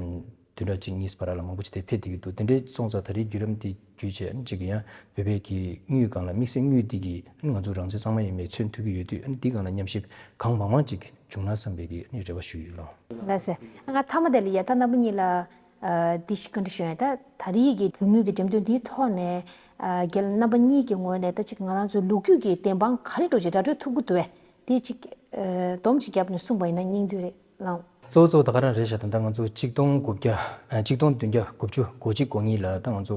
བདུན་ཕྲག་གཅིག་གཉིས་བར་ལ་མང་པོ་ཅིག་དེ་ཕེབས་བསྡད་ཀྱི་འདུག་དེ་འདྲའི་སོང་ཙང་ད་རེས་བརྒྱུད་རིམ་དེ་བརྒྱུད་བྱས་ཨ་ནི་ཅིག་ཡང་བོད་པའི་གི་དངུལ་སྒང་ལ་དམིགས་བསལ་དངུལ་འདི་གི་ཨ་ནི་ང་ཚོ་རང་བཙན་གཙང་མ་ཡིན་མེད་མཚོན་ཐུབ་ཀྱི་ཡོད་དུས། ཨ་ནི་འདི་སྒང་ལ་ཉམས་ཞིབ་གང་མང་མང་ཅིག་བྱུང་ན་བསམ་པའི་གི་ཨ་ནི་རེ་བ་ཞུ་ཡོད་ལགས། ལགས་སེ། ང་མཐའ་མ་དེ་ལ་ཡ་ད་རྣམ་པ་གཉིས་ལ་ཨ་འདི་ཞིག་བཀའ་འདྲི་ཞུ་ཡ། ད་ད་རེས་ཀྱི་བོད་དངུལ་གྱི་འགྲེམས་སྟོན་འདིའི་ཐོག་ནས་ཨ་རྒན་རྣམ་པ་གཉིས་ཀྱི་ངོས་ནས་ད་ཅིག་ང་རང་ཚོའི་ལོ་རྒྱུས་ཀྱི་བདེན་དཔང་ག་རེ་འདྲ་ཅིག་ར་སྤྲོད་ཐུབ་ཀྱི་འདུག་བས། དེ་ཅིག་ཨ་སྡོམ་ཅིག་བརྒྱབ་ནས་གསུངས་པ་ཡིན་ན་སྙིང་བསྡུས་རེད་ལགས། གཙོ་བོ་གཙོ་བོ་ད་ག་རང་རེད་ཤག་ད་ལྟ་ང་ཚོ་གཅིག་སྟོང་དགུ་བརྒྱ་ཨ་གཅིག་སྟོང་བདུན་བརྒྱ་དགུ་བཅུ་གོ་གཅིག་གོ་གཉིས་ལ་ད་ང་ཚོ་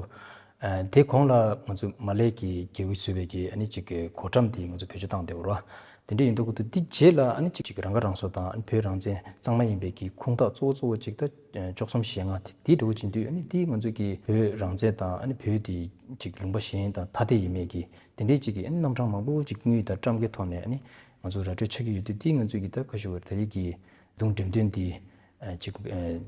ཨ་དེ་གོང་ལ་ང་ཚོ་མ་ལེ་གི་རྒྱལ་པོས་བཟོས་པའི་གི་ཨ་ནི་ཅིག་གི་གོ་ཊམ་དེ་ང་ཚོ་བེད་སྤྱོད་བཏང་བསྡད་པ་རེད་བ། དེ་འདྲ་ཡིན་དུས་ཁོ་ཚོ་དེ་རྗེས་ལ་ཨ་ནི་ཅིག་ཅིག་རང་ཁ་རང་གསོ་དང་ཨ་ནི་བོད་རང་བཙན་གཙང་མ་ཡིན་པའི་གི་ཁུངས་དག་གཙོ་བོ་གཙོ་བོ་ཅིག་ད་ཨ་བཅུ་གསུམ་ཞེ་ལྔ་དེ་དེ་འདྲ་བོ་ཅིག་འདུག་ཨ་ནི་དེ་ང་ཚོ་གི་བོད་རང་བཙན་དང་ཨ་ནི་བོད་དེ་ཅིག་ལུང་པ་གཞན་དང་ཐ་དད་ཡིན་མེད་ཀྱི་དེ་འདྲའི་ཅིག་གི་ཨ་ནི་རྣམ་གྲངས་མང་པོ་ཅིག་དངུལ་དང་ཊམ་ཀའི་ཐོག་ནས་ཨ་ནི་ང་ཚོ་ར་སྤྲོད་ཆགས་ཀྱི་ཡོད་དུས། དེ་ང་ཚོ་གི་ད་ག་ཞུ་བར་ད་རེས་ཀྱི་བརྡུང་འགྲེམས་སྟོན་འདི་ཨ་ཅིག་ཨ་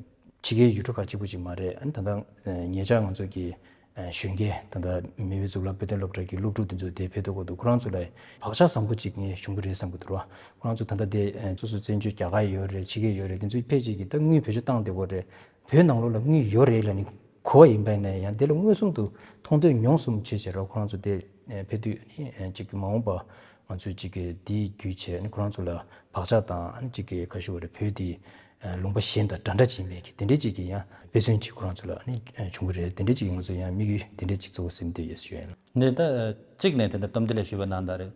ཕྱི་རྒྱལ་ཡུལ་གྲུ་ཁག་གཅིག་པུ་ཅིག་མ་རེད། ཨ་ནི་ད་ལྟ་ཨ་ཉེ་ཆར་ང་ཚོ་གི་ཨ་གཞོན་སྐྱེས་ད་ལྟ་མི་བོའི་གཙུག་ལག་བོད་དོན་སློབ་གྲྭ་གི་སློབ་ཕྲུག་དེ་ཚོ་དེ་ཕེབས་ཐུབ་ཀྱི་འདུག་ཁོ་རང་ཚོ་ལ་བག་ཆགས་བཟང་པོ་ཅིག་ངས་ཞུ་གི་རེད་བསམ་གྱི་འདུག་ར། ཁོ་རང་ཚོ་ད་ལྟ་དེ་ཨ་སོ་སོ་བཙན་བྱོལ་རྒྱ་གར་ཡོད་རེད། ཕྱི་རྒྱལ་ཡོད་རེད། དེ་ཚོ་ཕལ་ཆེར་གྱིས་ད་དངུལ་བེད་སྤྱོད་བཏང་བསྡད་ཀྱི་ཡོད་རེད། བོད་ནང་ལོགས་ལ་དངུལ་ཡོད་རེད་ལབ་ནས་གོ་བ་ཡིན་པ་ཡིན་ན་ཡང་དེ་ལ་མངོན་སུམ་དུ་མཐོང་ཐོས་མྱོང་གསུམ་བྱས་བྱས་ར། ཁོ་རང་ཚོ་དེ་ཨ་ཕེབས་དུས་ཨ་ནི་ཨ་ཅིག་གི་མ་འོངས་པ་ང་ཚོས་ཅིག་གི་དེའི་བརྒྱུད་བྱས་ཨ་ནི་ཁོ་རང་ཚོ་ལ་བག་ཆགས་དང་ཨ་ནི་ཅིག་གི་ག་ཞུ་བ་རེད། བོད་དེ་ཨ་ལུང་པ་གཞན་དང་འདྲ་འདྲ་ཅིག་མེད་ཀྱི་དེ་འདྲའི་ཅིག་གི་ཡང་དཔེ་མཚོན་ཅིག་ཁོ་རང་ཚོ་ལ་ཨ་ནི་ཨ་བྱུང་གི་རེད། དེ་འདྲའི་ཅིག་གི་ང་ཚོ་ཡང་དམིགས་ཡུལ་དེ་འདྲའི་ཅིག་གཙོ་བོ་ཟིན་བསྡད་ཡོད་ཞུ་ཡ་ཡིན། འདི་ད་གཅིག་ནས་དེ་འདྲ་སྟབས་བདེ་ལ་ཞུས་པ་ནང་ལྟར་རེད།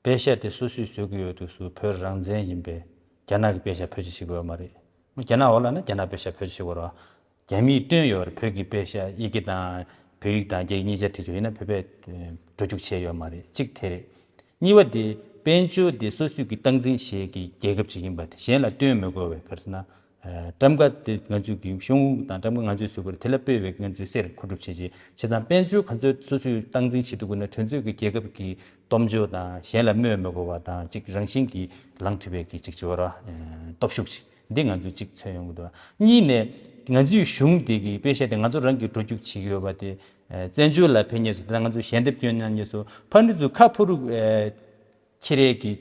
པེ་ཤ་དེ་སོ་སོས་བཟོ་གི་ཡོད་དུས་སུ་བོད་རང་བཙན་ཡིན་པས་རྒྱ་ནག་གི་པེ་ཤ་བེད་སྤྱོད་བྱེད་དགོས་ཡོད་མ་རེད། རྒྱ་ནག་འོག་ལ་ན་རྒྱ་ནག་པེ་ཤ་བེད་སྤྱོད་བྱེད་དགོས་རེད། རྒྱ་མིས་བཏོན་ཡོད་རེད། བོད་ཀྱི་པེ་ཤ་དབྱིན་སྐད་དང་བོད་ཡིག་དང་རྒྱ་ཡིག་གཉིས་ཆ་བྲིས་ཡོད། ཡིན་ན་བོད་པས་འགྲོ་རྒྱུགས་བྱས་ཡོད་མ་རེད། གཅིག་དེ་རེད། གཉིས་པ་དེ་དཔལ་འབྱོར་དེ་སོ་སོས་ཀྱི་སྟངས་འཛིན་བྱེད་ཀྱི་རྒྱལ་ཁབ་ཅིག་ཡིན་པ་དེ་གཞན་ལ་བཏོན་མི་དགོས་པའི་ག་རེ་ཟེར་ན། ཨ་ཊམ་ཀ་དེ་ང་ཚོས་ཀྱི་ཤོག་དངུལ་དང་ཊམ་ཀ་ང་ཚོས་བཟོ་དགོས་རེད། དེ་ལ་སྤོས་པའི་ང་ཚོས་གསེར་མཁོ་སྒྲུབ་བྱེད་ཆེད་བྱས་ཙང་དཔལ་འབྱོར་ག་ཚོད་སོ་སོས་སྟངས་འཛིན་བྱེད་ཐུབ་དགོས་ན་དེ་ཚོས་ཀྱི་རྒྱལ་ཁབ་ཀྱི་སྟོབས་འབྱོར་དང་གཞན་ལ་སྨོད་མི་དགོས་པ་དང་གཅིག་རང་བཞིན་གྱིས་ལངས་ཐུབ་པའི་གི་གཅིག་བྱས་ར་སྟོབས་ཤུགས་ཅིག་འདི་ང་ཚོས་གཅིག་མཚོན་ཡོང་གི་འདུག་གཉིས་ནས་ང་ཚོའི་གཞུང་དེ་གི་པེ་ཤ་དེ་ང་ཚོ་རང་གིས་འགྲོ་རྒྱུགས་བྱེད་ཀྱི་ཡོད་པ་དེ་ཨ་བཙན་བྱོལ་ལ་ཕེབས་མཁན་ཚོ་དང་ང་ཚོ་ཞལ་འདེབས་སྐྱོན་གནང་མཁན་ཚོ་ཕར་འདི་ཚོ་ཁ་ཕོ་རུ་ཨ་ཁྱེར་ཡས་ཀྱི་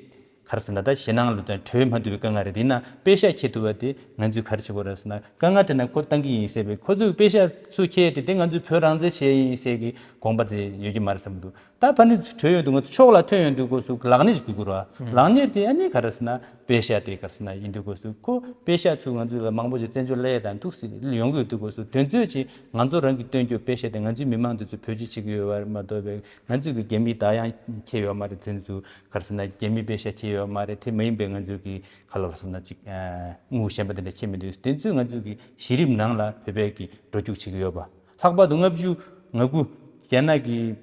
ག་རེ་ཟེར་ན་ད་ཞེད་སྣང་ལ་དང་གྲོས་མ་ཐུབ་པའི་དཀའ་ངལ་རེད། དེ་ན་པེ་ཤ་ཁྱེར་ཐུབ་པ་དེ་ང་ཚོས་ག་རེ་བྱེད་དགོས་རེད་ཟེར་ན་དཀའ་ངལ་འཕྲད་ན་ཁོ་བཏང་གི་ཡིན་ཟེར་བའི་ཁོ་ཚོས་པེ་ཤ་ཚུར་ཁྱེར་ཏེ་དེ་ང་ཚོས་བོད་རང་བཙན་བྱས་ཡིན་ཟེར་གི་དགོངས་པ་དེ་ཡོད་ཀྱི་མ་རེད་བསམ་འདུག་ད་ཕ་ནི་གྲོས་ཡོང་དུས་ང་ཚོ་ཕྱོགས་ལ་ཐོན་ཡོང་དུས་སྐབས་སུ་ལག་ནས་ཞིག་དགོས་ཀྱི་རེད་བ། ལག་ནས་དེ་ཨ་ནི་ག་རེ་ཟེར་ན་པེ་ཤ་དེ་ག་རེ་ཟེར་ན་ཡིན་དུས་སྐབས་སུ་ཁོ་པེ་ཤ་ཚུར་ང་ཚོ་ལ་མང་པོ་ཞིག་བཙན་བྱོལ་སླེབས་དང་འདུག་སེ་ཡོང་གི་ཡོད་དུས་སྐབས་སུ་དོན་ཚོད་ཅིག་ང་ཚོ་རང་གིས་བཏོན་རྒྱུ་པེ་ཤ་དེ་ང་ཚོའི་མི་མང་དེ་ཚོ་བེད་སྤྱོད་བྱེད་ཀྱི་ཡོད་པ་མ་གཏོགས་པའི་ང་ཚོས་ཀྱི་རྒྱ་མིའི་བདག་དབང་ཁྱེར་ཡོད་མ་རེད། དེ་ཚོ་ག་རེ་ཟེར་ན་རྒྱ་མིའི་པེ་ཤ་ཁྱེར་ཡོད་མ་རེད། དེ་མ་ཡིན་པའི་ང་ཚོས་ཀྱི་ག་ལ་རེ་ཟེར་ན་ཅིག་ཨ་དངུལ་གཞན་པ་དེ་འདྲ་ཁྱེར་མི་འདུག་དེ་ཚོས་ང་ཚོས་ཀྱི་གཞི་རིམ་ནང་ལ་བོད་པས་ཀྱི་འགྲོ་རྒྱུགས་བྱེད་ཀྱི་ཡོད་པ། ལྷག་པར་དུ་ལྔ་བཅུ་ང་དགུ་རྒྱ་ནག་གིས་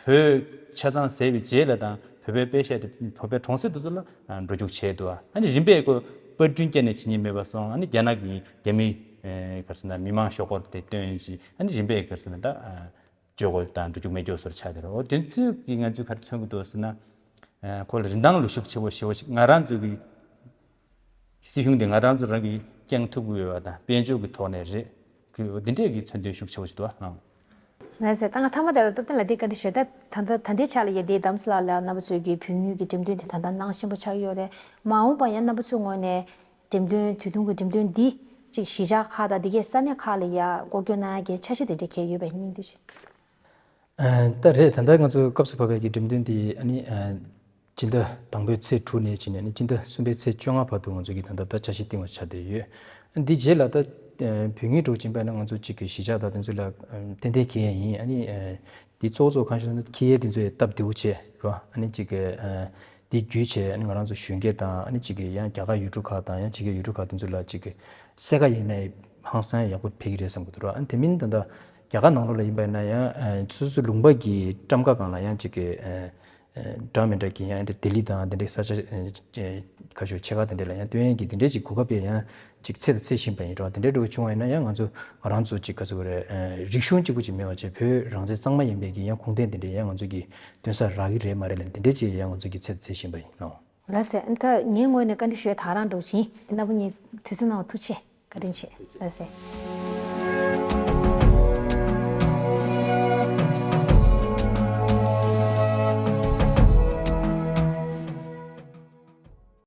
བོད་ཆ་ཚང་བཟས་པའི་རྗེས་ལ་དང་བོད་པའི་པེ་ཤ་དེ་བོད་པའི་གྲོང་གསེབ་དེ་ཚོ་ལ་ཨ་འགྲོ་རྒྱུགས་བྱས་འདུག་ཨ་ནི་རིམ་པས་ཁོ་པར་སྐྲུན་བསྐྱལ་ནས་བྱེད་མཁན་མེད་པ་སོང་། ཨ་ནི་རྒྱ་ནག་གིས་རྒྱ་མིའི་ཨེ་ག་རེ་ཟེར་ན་མི་མང་ཤོག་སྒོར་དེ་བཏོན་ཞིང་ཨ་ནི་རིམ་པས་ག་རེ་ཟེར་ན་ད་ཨ་སྤྱོད་སྒོ་དང་འགྲོ་རྒྱུགས་མེད་སྐྱོ་སོར་ཆགས་དེ་རེད། འོ་དེ་ཚོས་ཀྱིས་ང་ཚོས་ག་རེ་མཚོན་གྱི་འདུག་ཟེར་ན། ཨ་ཁོ་ལ་རིན་ཐང་ལ་ཤུགས་ཆེ་བོ་ཞེ་བོ་ཞིག་ང་རང་ཚོ་གི་སྲིད་གཞུང་དེ་ང་རང་ཚོ་རང་གིས་བསྐྱངས་ཐུབ་ཀྱི་ཡོད་པ་དང་དཔལ་འབྱོར་གྱི་ཐོག་ནས་རེད། ཁོས་འདི་འདྲས་ཀྱི་མཚོན་དོན་ཤུགས་ཆེ་བོ་ཞིག་འདུག་ཨང་། ལགས་སེ། ད་ང་མཐའ་མ་དེ་ལ་སྟོབས་ལྡན་ལགས་འདི་བཀའ་འདྲི་ཞུ། ད་ད་ལྟ་ད་ལྟའི་ཆ་ལ་ཡ་དེ་དམ་སྲི་ལགས་ལ་རྣམ་པ་ཚོས་ཀྱི་བོད་དངུལ་གྱི་འགྲེམས་སྟོན་དེ་ད་ལྟ་གནང་བཞིན་པ་ཆགས་ཡོད་རེད། མ་འོངས་པ་ཡང་རྣམ་པ་ཚོའི་ངོས་ནས་འགྲེམས་སྟོན་དུས་ཐུང་གི་འགྲེམས་སྟོན་འདི་ཅིག་གཞིས་ཆགས་ཁག་དང་འདི་གའི་ས་གནས་ཁག་ལ་ཡ་སྐོར་སྐྱོད་གནང་ཡ་གི་འཆར་གཞི་དེ་འདྲ་གལ་ཡོད་པའི་སྙིང་བསྡུས་ཅིག་ཨ་ད་རེད། ད་ལྟ་ང་ཚོ་སྐབས་སུ་བབས་པའི་གི་འགྲེམས་སྟོན་འདི་ཨ་ནི་ཨ་སྤྱི་ཟླ་དང་པོའི་ཚེས་དྲུག་ནས་བྱས་ནས་ཨ་ནི་སྤྱི་ཟླ་གསུམ་པའི་ཚེས་བཅོ་ལྔ་བར་དུ་ང་ཚོ་གི་ད་ལྟ་ད་འཆར་གཞི་བཏིང་བ་ཆགས་བསྡད་ཡོད། འདི་རྗེས་ལ་ད་ཨ་བོད་དངུལ་འདྲ་བོ་ཅིག་ཡིན་པ་ན་ང་ཚོ་གཅིག་གི་གཞིས་ཆགས་དང་དེ་ཚོ་ལ་ཨ་ཏན་ཏན་འཁྱེར་ཡས་ཡིན། ཨ་ནི་ཨ་འདི་གཙོ་བོ་གཙོ་བོ་གང་ཞིག་ན་འཁྱེར་ཡས་དེ་ཚོ་ཡང་སྟབས་བདེ་བོ་བྱས་རོ། ཨ་ནི་གཅིག་གི་ཨ་འདི་བརྒྱུད་བྱས་ཨ་ནི་ང་རང་ཚོ་གཞོན་སྐྱེས་དང་ཨ་ནི་གཅིག་གི་ཡང་རྒྱ་གར་ཡུལ་གྲུ་ཁག་དང་ཡང་ཕྱི་རྒྱལ་ཡུལ་གྲུ་ཁག་དེ་ཚོ་ལ་གཅིག་གི་གསལ་ཁ་ཡིན་ནའི་ཧང་སང་ཡག་པོ་ཕེབས་ཀྱི་རེད་བསམ་གྱི་འདུག་ར། ཨ་ནི་དེ་མིན་ད་ལྟ་རྒྱ་གར་ནང་ལོགས་ལ་ཡིན་པ་ཡིན་ན་ཡང་ཨ་སོ་སོའི་ལུང་པ་གི་ཊམ་ཀ་སྒང་ལ་ཡང་གཅིག་གི་ཨ་ འདྲ་མི་འདྲ་གི་ཡང་འདི་ལྡི་ལི་དང་འདི་འདྲའི་ས་ཆ་ཁ་ཤོ་ཆེ་ཁག་འདི་འདྲ་ལ་ཡང་སྟོན་ཡས་ཀྱི་འདི་འདྲའི་ཅིག་གོ་སྐབས་ཡང་ཅིག་ཚད་དང་ཚད་བཞིན་པ་ཡིན་རོགས། འདི་འདྲའི་འགྲོ་བྱུང་བ་ཡིན་ན་ཡང་ང་ཚོ་ང་རང་ཚོ་ཅིག་ག་ཚོད་རེད། རིག་གཞུང་གཅིག་པུ་ཅིག་མེད་པ་བྱས་བོད་རང་བཙན་གཙང་མ་ཡིན་པའི་གི་ཡང་ཁུངས་ལྡན་འདི་འདྲའི་ཡང་ང་ཚོ་གི་སྟོན་ས་རག་གི་རེད་མ་རེད་ལ། འདི་འདྲའི་ཅིག་ཡང་ང་ཚོ་གི་ཚད་དང་ཚད་བཞིན་པ་ཡིན་ནོ། ལགས་སེ། ཨ་ད་ངའི་ངོས་ནས་བཀའ་འདྲི་ཞུ་ཡ་ད་རང་འགྲོ་བཞིན་ན་བུ་ཉིད་དུས་ཚོད་གནང་བ་ཐུགས་རྗེ་ཆེ། བཀའ་དྲིན་ཆེ། ལགས་སེ།